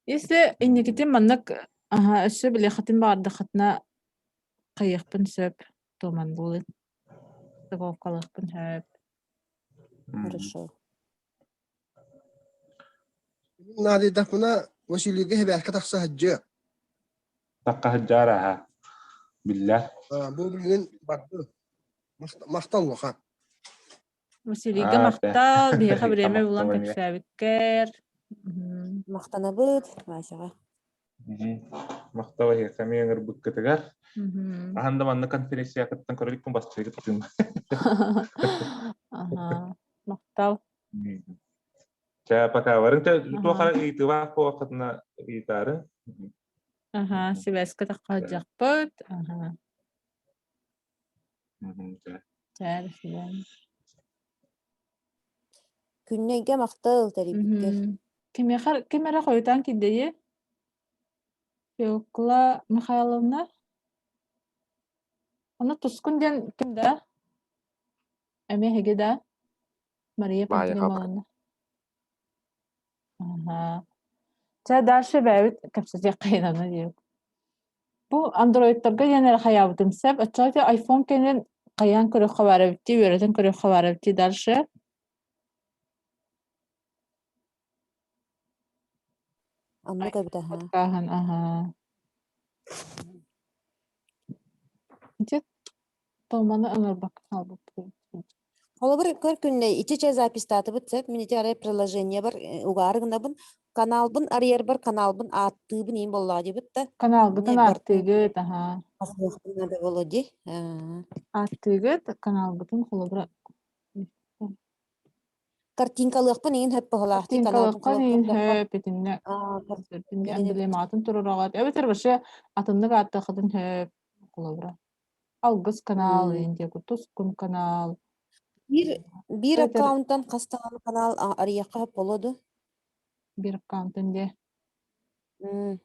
S1: Если инникитин маннык аха өссө билиэххитин баҕардаххытына хайыахпын сөп, туоманлыын, стыковкалыахпын сөп.
S3: Хорошо.
S10: Наадыйдахпына Василийга эбээккэ тахса сылдьыа.
S6: Тахха сылдьаар аһа. Биллэр.
S10: Бу билигин барды. Махтал улахан.
S1: Василийга махтал, биһиэхэ бириэмэ булан кэпсээбиккэр.
S3: Махтанабыт, Васяҕа.
S6: Махтал эһиэхэ эмиэ ыҥырбыккытыгар. Ахан да манна конференция кыттан көрө иликпин бастакы кыттыым.
S1: Аха. Махтал.
S6: Чэ, пока барыҥ туох эрэ ыйытыылаах буоллаххытына ыйытаары.
S1: Аха, сибээскэ тахха сылдьыахпыт. Аха. Чэ, до свидания.
S3: Күннэйгэ махтал тэрийбиккэр.
S1: Кимиэхэ ким эрэ хойутаан киирдэйи? Феокла Михайловна? Ону Тускун диэн ким да? Эмиэ эһиги да? Мария Пантелеймоновна. Аха. Чэ, дальше бэйэбит кэпсэтиэххэ диэбит. Бу андроидтарга диэн эрэ хайаабытым сөп. Оччоҕо ити iPhone кэннин хайаан көрүөххэ баар эбит дии, үөрэтэн көрүөххэ баар эбит дии дальше.
S3: Оннук эбит аһа.
S1: Подкаһын, аһа. Ити Томаны ыҥырбакка хаалбыппын.
S3: Холобур, көр күннэ ити чэ записьтаатыбыт сөп. Мин ити арай приложениебар угаары гынабын. Каналбын арыйарбар каналбын ааттыыбын иин буоллаҕа диэбит да.
S1: Каналгытын
S3: Эмиэ бартын
S1: ааттыыгыт, аһаа.
S3: хасыахпын наада буолуо дии. Аа.
S1: Ааттыыгыт, каналгытын холобура
S3: Картинкалыахпын иин хөп быһылаах дии каналбын
S1: Картинкалыаххын иин
S3: холобура
S1: хөп, итиннэ
S3: Аа,
S1: эмблематын туруораҕыт. Эбэтэр вообще атыннык ааттыаххытын хөп, холобура. Алгыс канал, иин диэки Тускун канал.
S3: Биир биир
S1: Эбэтэр
S3: аккаунтан хас даҕаны канал арыйыахха сөп буолуо дуо?
S1: биир аккаунтан диэ.
S3: М.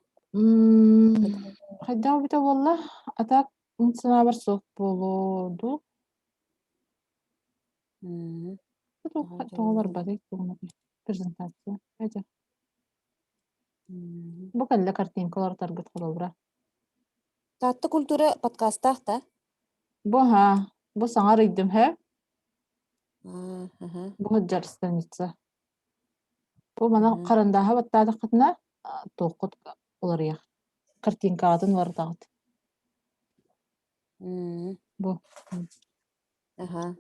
S1: Хайдах эбитэ буолла? А так мин санаабар суох буолуо дуу?
S3: М.
S1: Тоҕо барбатый презентация? Эдэ. Бу кэллэ картинка уларытаргыт холобура.
S3: Таатта культура подкастаах да?
S1: Бу аһаа, бу саҥа арыйдым һэ? Бу сылдьар страница. Бу маны харандааһы баттаатаххытына туоххут уларыйар. Картинкаҕытын уларытаҕыт. Бу.
S3: Аха.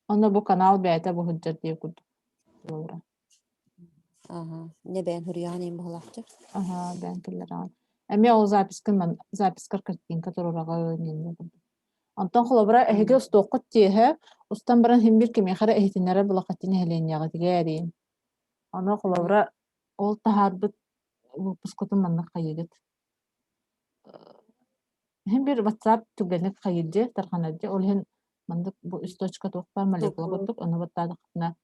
S1: Онно бу канал бэйэтэ бу сылдьар диye курдук. Холобура.
S3: Аха. Не бэйэн суруйаҕын иин быһалаахчы.
S1: Аха, бэйэн киллэрэҕин. Эмиэ ол запискын ман запискар картинка туруораҕын инньэ курдук. Онтон холобура эһиги устуоххут тиэһэ, устан баран син биир кимиэхэ эрэ иһитиннэрэр булаххытын нэһилиэнньэҕитигэр иин. Ону холобура ол таһаарбыт выпускутун маннык хайыгыт. Иһин биир WhatsApp түгэнник хайыдьы, тарҕанадьы. Ол иһин маннык бу үс точка туох баар молекула курдук, ону баттаатаххытына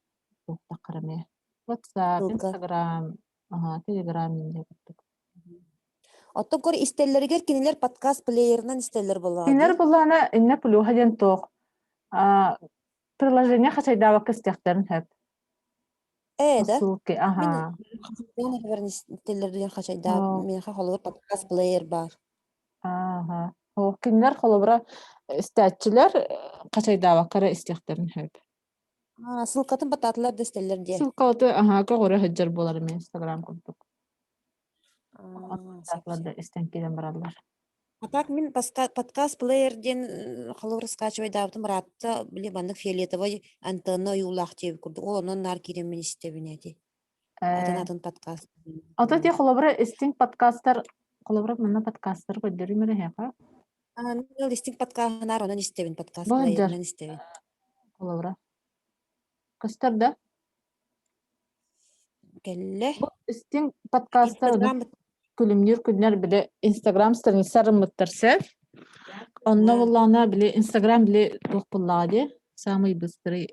S1: туохтаххар эмиэ. WhatsApp,
S3: Ссылка.
S1: Instagram, аһа, Telegram инньэ курдук.
S3: Оттон көр истэллэригэр кинилэр подкаст плеерынан истэллэр буоллаҕа
S1: Кинилэр
S3: дии.
S1: буллаана иннэ плюһа диэн туох а, приложение хачайдаабакка истиэхтэрин сөп.
S3: Ээ да?
S1: Ссылки,
S3: Мин
S1: аһа.
S3: хачайдаан эрэ истэллэр диэн хачайдааб
S1: Оо,
S3: миэхэ холобур подкаст плеер баар.
S1: Ааха. Оо, кинилэр холобура истээччилэр хачайдаабакка эрэ истиэхтэрин сөп.
S3: Аа, ссылкатын баттаатылар да истэллэр диэ.
S1: Ссылкалаты аһаа көҕүрэ сылдьар буолар эмиэ Инстаграм курдук.
S3: Аа, сөп
S1: Баттаатылар
S3: сөп.
S1: да истэн киирэн бараллар.
S3: А так мин подкаст плеер диэн холобур скачивайдаабытым ыраатта били маннык фиолетовай антенна ойуулаах диэбит курдук ол онон наар киирэммин истэбин эти. Атын
S1: Э,
S3: атын подкаст.
S1: Ото ти холобура истиҥ подкастар холобура манна подкастар көрдөрүүм эрэ эһиэхэ.
S3: Аа, мин ол истиҥ подкаһынаар онон истэбин подкаст
S1: Бу сылдьар
S3: плееринэн истэбин.
S1: холобура. Көстөр да?
S3: Кэллэ.
S1: Бу истиҥ подкастар
S3: Инстаграм
S1: күлүмнүүр күннэр били Инстаграм страница арыммыттар сөп. Онно буллаҕына били Инстаграм били туох буллаҕа дии самый быстрый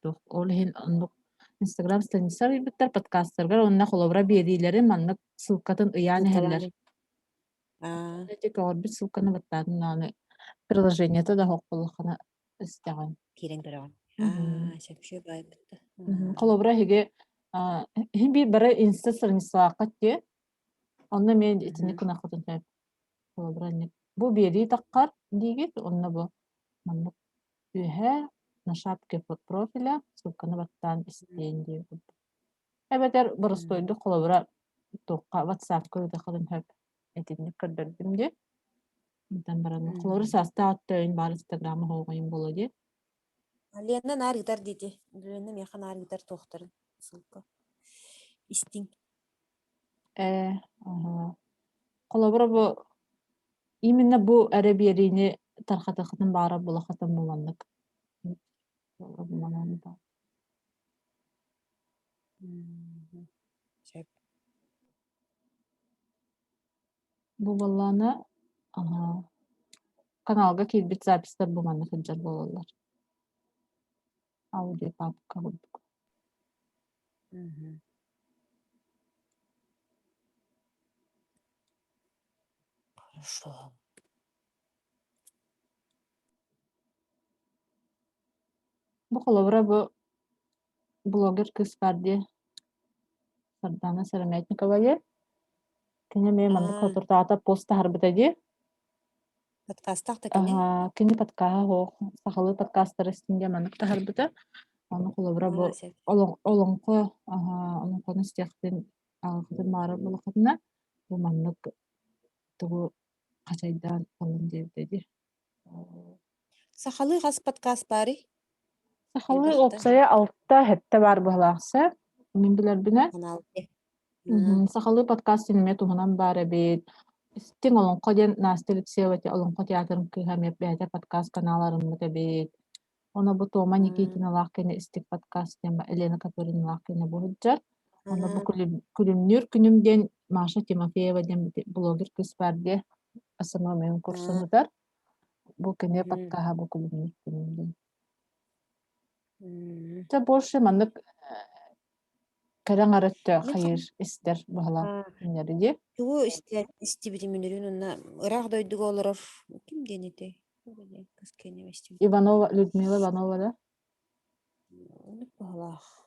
S1: туох ол иһин оннук Инстаграм страница арыйбыттар подкастаргар уонна холобура биэриилэри маннык ссылкатын ыйаан иһэллэр.
S3: Аа.
S1: Ити көҕөрбүт ссылканы баттаатын даҕаны приложениета да суох буоллаххына истэҕин.
S3: Киирэн көрөҕүн. Аа, сөпсүө баайбытта.
S1: Холобура эһиги иһин биир бары инста страницалааххыт дии. Онно эмиэ итинник гынаххытын сөп. Холобура бу биэрии таххар диигит, онно бу маннык үөһээ на шапке профиля ссылканы баттаан истиэн диир курдук. Эбэтэр боростуойдук холобура туохха WhatsApp-ка ыытыаххытын сөп. Итинник көрдөрдүм дии. Онтон баран холобура саастаах өттөйүн баар Инстаграм оһоҕойун буолуо дии.
S3: Лена наар ыытар диити. Лена миэхэ наар ыытар туохтарын ссылка. Истиҥ.
S1: Ээ, аһа. Холобура бу именно бу эрэ биэриини тарҕатыаххытын баҕарар буолаххытын бу маннык. Манан да.
S3: Сөп.
S1: Бу буоллаҕына, аһа, каналга киирбит записьтар бу манна сылдьар буолаллар. Аудио папка курдук.
S3: Хорошо.
S1: Бу холобура бу блогер кыыс баар дии Сардаана Сыромятникова диэн. Кини эмиэ маннык
S3: Аа,
S1: соторутааҕыта пост таһаарбыта дии.
S3: подкастаах да кини.
S1: Аһаа, кини подкаһа суох, сахалыы подкастары истиҥ диэн маннык таһаарбыта. Ону холобура бу
S3: Аа, сөп.
S1: олоҥхо аһаа, олоҥхону истиэхтин ааҕыаххытын баҕарар буоллаххытына, бу маннык тугу хачайдаан ылын диэбитэ дии.
S3: Сахалыы хас подкаст баарый?
S1: Сахалыы
S3: Элбэх да
S1: уопсайа алта-сэттэ баар быһалаахса, мин билэрбинэн.
S3: канал
S1: Сахалыы подкаст эмиэ туһунан баар эбит. Истиҥ олоҥхо диэн Настя Алексеева Олоҥхо театрын кыыһа эмиэ бэйэтэ подкаст канал арыммыт эбит. Ону бу Тома Никитиналаах кини Истик подкаст диэн Елена Копыриналаах кини бу сылдьар. Ону бу Күлүмнүүр күнүм диэн Маша Тимофеева диэн блогер кыыс баар диэ СММ курсун ыытар. Бу кини подкаһа бу Күлүмнүүр күнүм диэн. Дьэ больше маннык кэрэ аҥар өттө хайыыр истэр баһылаах күннэри дии.
S3: Тугу истэ истибитим үнүрүүн уонна ыраах дойдуга олорор ким диэн этэй? Кыс киэнэ истибитим.
S1: Иванова Людмила Иванова да?
S3: Оннук баһылаах.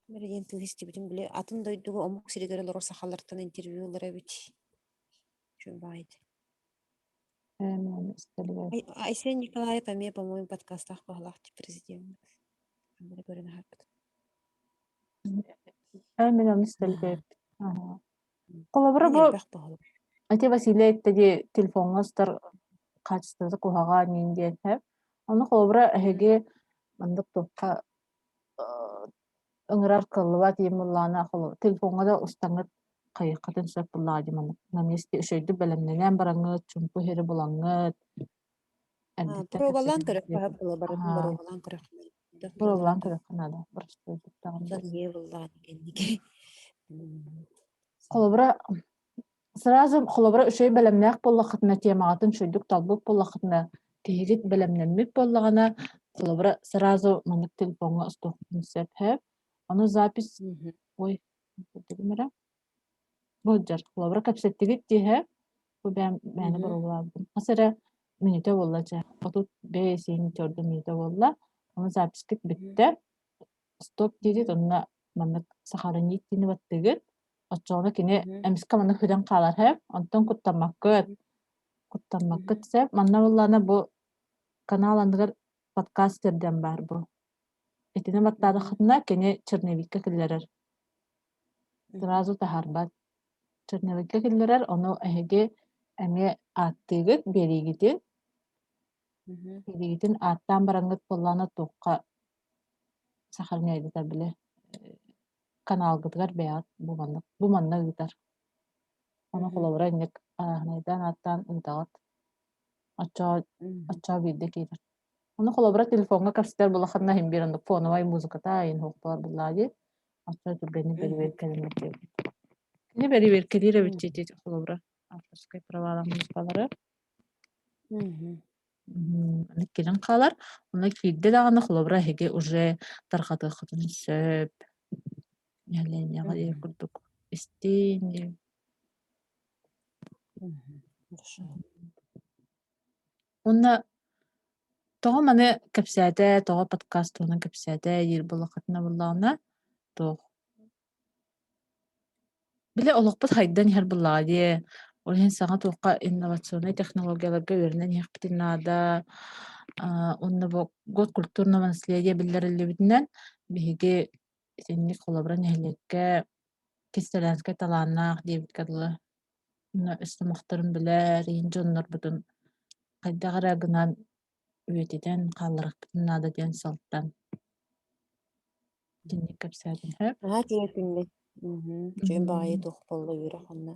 S3: Мэр диэн тыл истибитим били атын дойдуга омук сиригэр олорор сахалартан интервью ылар эбит. Үчүгэй баайыт.
S1: Ээ, истэлибэт.
S3: Айсен Николаев эмиэ, по-моему, подкастаах баһылаах президент. Аны көрөн аһарбыт.
S1: Ээ, мин ону истэлибэт. Холобура
S3: Мин
S1: бу
S3: элбэх баһылык.
S1: ити Василий этте дии телефоҥҥа устар хаачыстыбата куһаҕан иин диэн сөп. Ону холобура эһиги маннык туохха ыҥырар кыаллыбат ийэм буоллаҕына телефоҥҥа да устаҥҥыт хайыаххытын сөп буоллаҕа дии маннык на месте үчүгэйдик бэлэмнэнэн бараҥҥыт, чуумпу иһэри булаҥҥыт эрдэттэн
S3: Боруобалаан
S1: кэпсэтэн
S3: көрөххө буола барытын боруобалаан көрөххө
S1: Боруобалаан көрүөххэ наада боростуойдук даҕаны. Холобура сразу холобура үчүгэй бэлэмнээх буоллаххытына темаҕытын үчүгэйдик талбыт буоллаххытына киһигит бэлэмнэммит буоллаҕына холобура сразу маннык телефоҥҥа устуоххутун сөп һэ. Ону запись ой эрэ бу сылдьар холобура кэпсэттигит дии бу бэйэм мээнэ боруобалаабытым хас эрэ мүнүүтэ буолла чэ 35 төрдө мүнүүтэ буолла ону запискыт бүттэ стоп диигит онно маннык сохранить диэни баттыыгыт оччоҕуна кини эмискэ маннык сүтэн хаалар һэ онтон куттаммаккыт куттаммаккыт сөп манна буоллаҕына бу канал анныгар подкаст диэн баар бу итини баттаатаххытына кини черновикка киллэрэр сразу таһаарбат черновикка киллэрэр ону эһиги эмиэ ааттыыгыт биэриигитин биэриигитин ааттаан бараҥҥыт буоллаҕына туохха сохраняйдата били каналгытыгар бэйэҕит бу маннык бу манна ыытар. Ону холобура инник арааһынайдаан ааттаан ыытаҕыт. Оччоҕо оччоҕо биирдэ киирэр. Ону холобура телефоҥҥа кэпсэтэр буоллаххына иһин биир оннук фоновай музыката иһин суох буоллаҕа дии. Оччоҕо түргэнник бэрэбиэркэлэнэр диэбит. Кини бэрэбиэркэлиир эбит дии холобура авторскай правалаах музыкалары. Аны кэлэн хаалар. Онно киирдэ даҕаны холобура эһиги уже тарҕатыаххытын сөп. Нэһилиэнньэҕэ диэн курдук истиҥ диэн. Уонна тоҕо маны кэпсээтэ, тоҕо подкаст туһунан кэпсээтэ диир буоллаххытына буоллаҕына, туох Били олохпут хайдан иһэр буоллаҕа дии. Ол иһин саҥа туохха инновационнай технологияларга үөрэнэн иһиэхпитин наада. Аа, уонна бу год культурного наследия биллэриллибитинэн биһиги итинник холобура нэһилиэккэ кистэлэҥскэй талааннаах диэбиккэ дылы уонна үс сомохторун билэр иһин дьоннорбутун хайдах эрэ гынан үйэтитэн хаалларыахпытын наада диэн сылтан итинник кэпсээтим сөп.
S3: Наһаа үчүгэй күннэй. Үчүгэй баҕайы туох буолла үөрэх онно.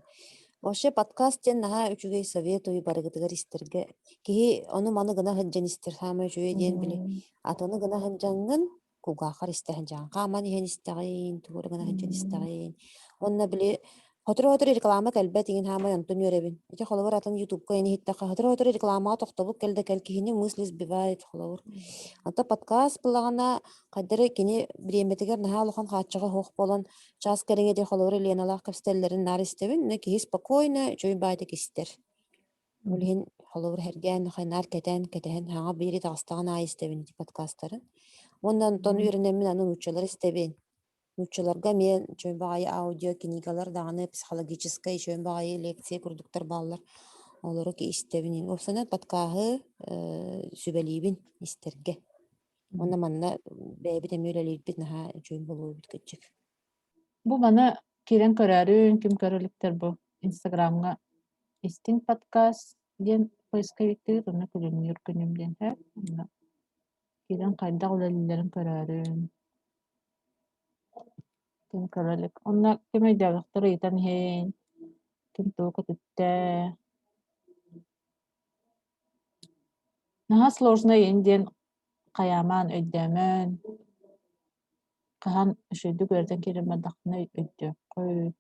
S3: Вообще подкаст диэн наһаа үчүгэй советую барыгытыгар истэргэ. Киһи ону-маны гына сылдьан истэр саамай үчүгэй диэн били. Атыны гына сылдьаҥҥын кулгааххар истэ сылдьаҕын. Хааман иһэн истэҕин, тугу эрэ гына сылдьан истэҕин. Уонна били Сотору-сотору реклама кэлбэт игин хаамай онтон үөрэбин. Ити холобур атын ютубка ини иһиттэххэ сотору-сотору рекламаҕа тохтобул кэл да кэл киһини мысли сбивает холобур. Онто подкаст буллаҕына хайдары кини бириэмэтигэр наһаа улахан хааччаҕа суох буолан чаас кэриҥэ дии холобур Леналаах кэпсэтэллэрин наар истэбин. Онно киһи спокойно үчүгэй баайдык истэр. Ол иһин холобур сэргээн наар кэтээн кэтэһэн хаҥа биири таҕыстаҕын аайы истэбин ити подкастарын. Уонна онтон үөрэнэммин аны нууччалар истэбин. Нууччаларга эмиэ үчүгэй баҕайы аудио книгалар даҕаны психологическай үчүгэй баҕайы лекция курдуктар бааллар. Олору истэбин. Уопсайынан подкаһы сүбэлиибин истэргэ. Уонна манна бэйэбит эмиэ үлэлиирбит наһаа үчүгэй буолуо эбит кырдьык.
S1: Бу маны киирэн көрөөрүн, ким көрө иликтэр бу Инстаграмҥа истиҥ подкаст диэн поисковиктыыр, онно күлүмнүүр күнүм диэн һэ. Киирэн хайдах үлэлииллэрин көрөөрүн. Ким көрө илик. Онно ким өйдөөбөхтөр ыйытан иһин, ким тугу көтүттэ. Наһаа сложно иһин диэн хайаамаан өйдөөмөн, хаһан үчүгэйдик үөрэтэн киирэн бардахпына өйдүөххүт.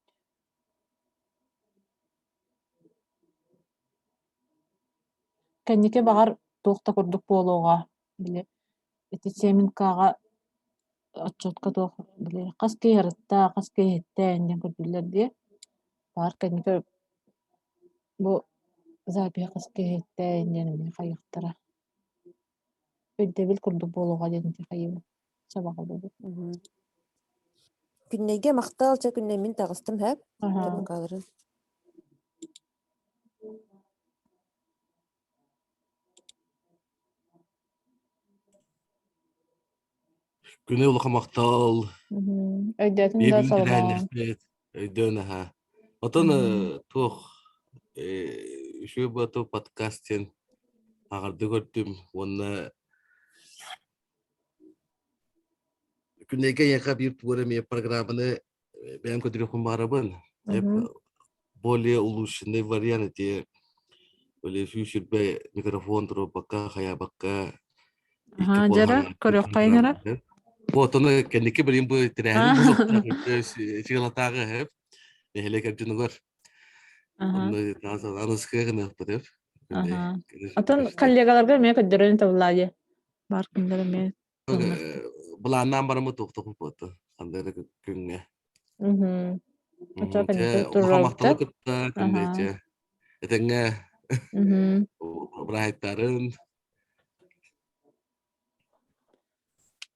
S1: Кэнники баҕар туох да курдук буолуоҕа, били ити семинкаҕа отчуотка туох били хас киһи ырытта, хас киһи иһиттэ диэн көрдүүллэр дии. Баҕар кэнники бу запиһы хас киһи иһиттэ диэн эмиэ хайыахтара. Өйдөбүл курдук буолуоҕа диэн ити хайыыбын сабаҕалыыбын.
S3: Күннэйгэ махтал, чэ күннэй мин таҕыстым һэп.
S1: Аһа.
S3: Табакаларын.
S11: Күнэ улахан махтал.
S1: Өйдөөтүн да
S11: Биһиги
S1: Соломон.
S11: тэрээһиннэхпит. Өйдөөн аһа. Отон туох үчүгэй буолту подкаст диэн аҕарды көрдүм уонна күннэйгэ эйиэхэ биир тугу эрэ эмиэ программаны бэйэм көрдөрүөхпүн баҕарабын. Более улучшенный вариант ити били сүүсүрбэ микрофон туруорбакка хайаабакка
S1: Аһаа, дьара, көрүөххэйин эрэ.
S11: Вот ону кэнники билин бу тэрээһин буолуохтаах чыылатааҕы эһэп нэһилиэк эрдьинугар онно аныскыга гыныахпыт эп
S1: Отон коллегаларга эмиэ көрдөрөн табылаа Баар күннэр эмиэ
S11: Былааннаан бараммыт туохтохпут ханна эрэ күҥҥэ.
S1: Улахан
S11: махталы кытта күннээчэ. Этэҥҥэ быраһайдарын.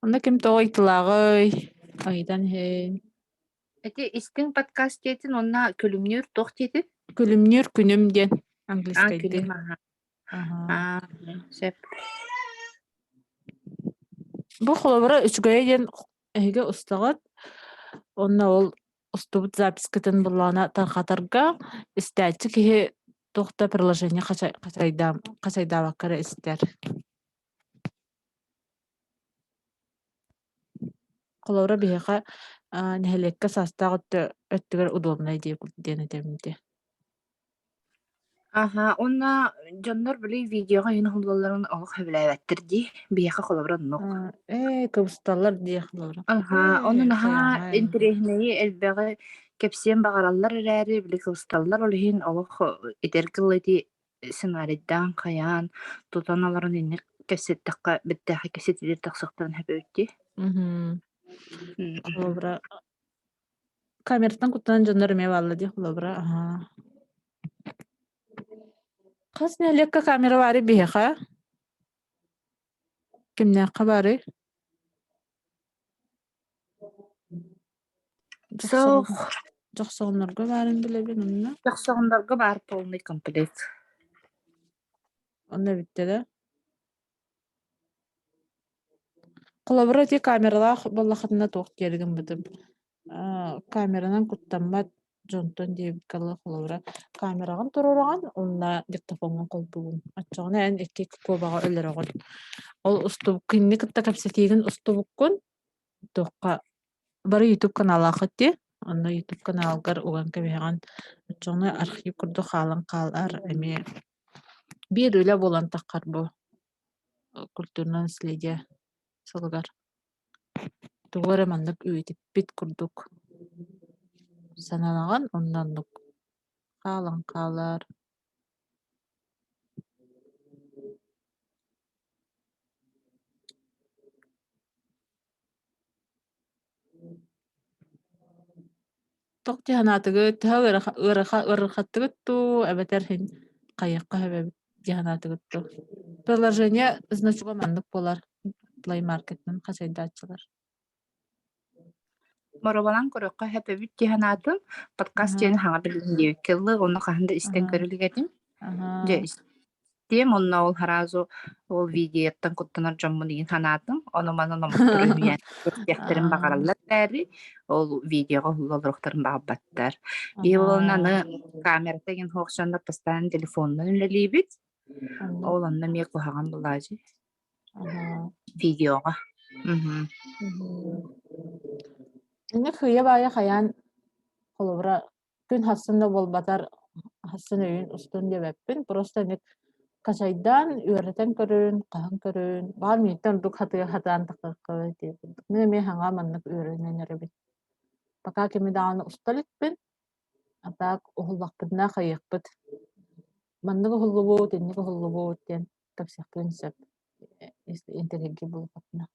S1: Онно ким тоҕо ыйтылааҕый? Ыйытан иһин.
S5: Ити истиҥ подкаст диэтин уонна күлүмнүүр туох диэтин?
S1: Күлүмнүүр күнүм диэн
S5: А,
S1: английскайдыы.
S5: күнүм аһа.
S1: Аһаа.
S5: Аа, сөп.
S1: Бу холобура үчүгэйэ диэн эһиги устаҕыт уонна ол устубут запискытын былаана тарҕатарга истээччи киһи туох да приложение хачайдаабакка эрэ истэр. Холобура биһиэхэ нэһилиэккэ саастаах өттүгэр удобнай диэн этэбин дии.
S5: Аһа, уонна дьоннор били видеоҕа иһин уһуллалларын олох сөбүлээбэттэр дии. Биһиэхэ холобура оннук.
S1: Ээ, кыбысталлар дии холобура.
S5: Аһа, ону
S1: Ээ,
S5: наһаа
S1: хайаҥай.
S5: интэриэһинэйи элбэҕи кэпсиэн баҕараллар эрээри, били кыбысталлар, ол иһин олох этэр кылла ити сценарийдаан хайаан тутан олорон инник кэпсэттэххэ бэртээхэй кэпсэтиилэр тахсыахтарын сөп эбит дии.
S1: Мгм. Холобура Камераттан куттанан дьоннор эмиэ бааллар дии холобура аһаа. Хас нэһилиэккэ камера баарый биһиэхэ? Кимнээххэ баарый?
S5: Суох.
S1: Дьохсоҕоннорго баарын билэбин онно.
S5: Дьохсоҕоннорго баар полный комплект.
S1: Онно эбиттэ да? Холобура ити камералаах буоллаххытына туох диэри гыммытым камеранан куттаммат дьонтон диэбиккэ дылы холобура камераҕын туруораҕын уонна диктофоҥҥун холбуугун оччоҕуна эн икки куобаҕы өлөрөҕүн ол кинини кытта кэпсэтиигин устубуккун туохха бары ютуб каналааххыт дии онно ютуб каналгар уган кэбиһэҕин оччоҕуна архив курдук хаалан хаалар эмиэ биир үлэ буолан таххар бу культурное наследие сылыгар тугу эрэ маннык үйэтиппит курдук сананаҕын онно оннук хаалан хаалар Туох дии санаатыгыт? Төһө ыарахаттыгыт дуу, эбэтэр иһин хайыахха сөп эбит дии санаатыгыт дуу? Приложение значога маннык буолар Play Market-тан хачайдааччылар.
S5: Моробалаан көрүөххэ сөп эбит дии санаатым. Подкаст диэни хаҥа билин диэбиккэ дылы, онно хаһан да истэн көрө илик этим. Дьэ, Тем онно ол сразу ол видеоттан куттанар дьоммун игин санаатым. Ону манан омуктар үһүйээн көрсүөхтэрин баҕараллар эрээри, ол видеоҕа уһулла олоруохтарын баҕарбаттар. Биһи буолан аны камерата игин суох дьоннор постоянно телефонунан үлэлиибит. Ол онно эмиэ куһаҕан булаадьы. Видеоҕа.
S1: Инник хыйа-баайа хайаан холобура күн хассын да буолбатар хассын өйүн устун диэбэппин. Просто инник качайдаан үөрэтэн көрүн, хаһан көрүн, баҕар мииттэн ордук хатыа хатаан тахсыахха диэбит. Мин эмиэ хаҥа маннык үөрэнэн эрэбин. Пока кими даҕаны уста иликпин, а так уһуллахпытына хайыахпыт. Маннык уһуллубут, инник уһуллубут диэн кэпсиэхпин сөп. Если интэриэһиргиир буоллахпына.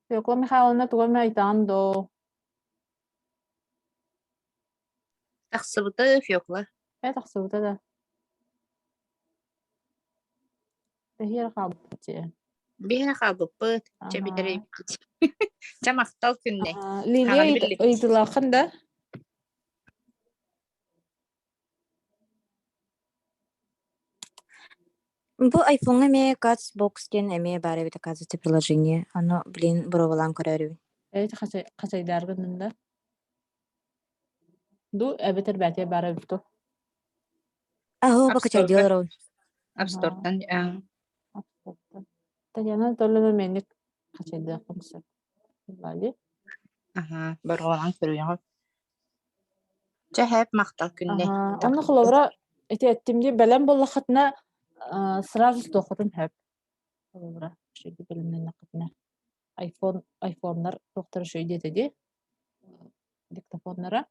S1: Фекла Михайловна тугу эмэ ыйытаҕын доо?
S5: Тахсыбыта Фекла.
S1: Ээ тахсыбыта да. Тэһиэр хаалбыт дии.
S5: Биһиги хаалбыппыт. Чэ
S1: Аһаа.
S5: бүтэрийбит. Чэ махтал күннэй.
S1: Аа, Лилия
S5: Хаҥаны
S1: ыйыт-
S5: биллибит.
S1: ыйытылааххын да?
S4: Бу айфоҥҥа эмиэ Cats-Box диэн эмиэ баар эбит оказывается приложение. Ону блин боруобалаан көрөөрүбүн.
S1: Э, хасай хасайдааргын да? Ду эбэтэр бээтэ баар эбит дуо?
S4: Аһоо
S5: App
S4: бакачайдыы
S5: Store-га.
S4: олоробун.
S5: App Store-тан аа.
S1: Татьяна Анатольевна мэник хачайдыаххын сөп. Вали.
S5: Аһаа, боруобалаан көрүөҕүм. Чэ, хэп махтал күннэй.
S1: Аһаа, онно холобура ити эттим дии бэлэм буоллаххытына сразу стуоххутун сөп. Холобура, үчүгэй бэлэмнэннэххитинэ. Айфон, айфоннар туохтара үчүгэй диэтэ дии. Диктофоннара.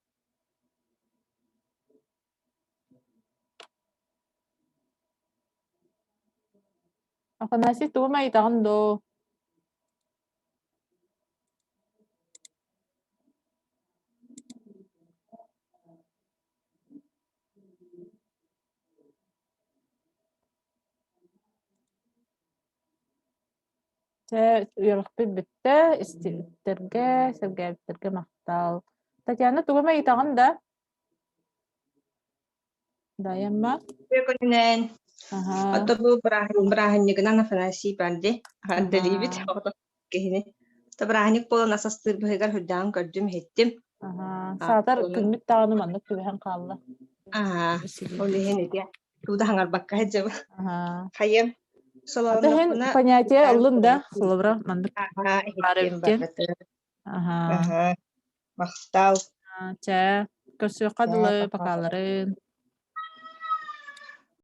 S1: Афанасий, тугу ыйытаҕын доо? Чэ, үөрэхпит бүттэ, истибиттэргэ, сэргээбиттэргэ махтал. Татьяна, тугу эмэ ыйытаҕын да? Дайамма?
S12: Үтүө күнүнэн.
S1: Аһаа.
S12: Ото бу бырааһынньыгынан Афанасий Панди эҕэрдэлиибит
S1: Аһаа.
S12: оҕото киһини. То бырааһынньык буолан ас астыыр быһыгар үрдээҕин көрдүм, иһиттим.
S1: Аһаа.
S12: А,
S1: Саатар
S12: онон
S1: күммүт даҕаны маннык түбэһэн хаалла.
S12: Аа, ол иһин ити туу да хаҥарбакка сылдьабын.
S1: Аһаа.
S12: Хайыам
S1: Ата иһин
S12: солооннохпуна
S1: понятие
S12: үрдээн
S1: ыллын да, холобура, маннык
S12: Аһаа,
S1: баар
S12: иһиттим
S1: эбит диэн.
S12: барытын.
S1: Аһаа.
S12: Аһаа, махтал.
S1: Чэ, көрсүөххэ
S12: Чэ,
S1: дылы,
S12: пока.
S1: покаларын.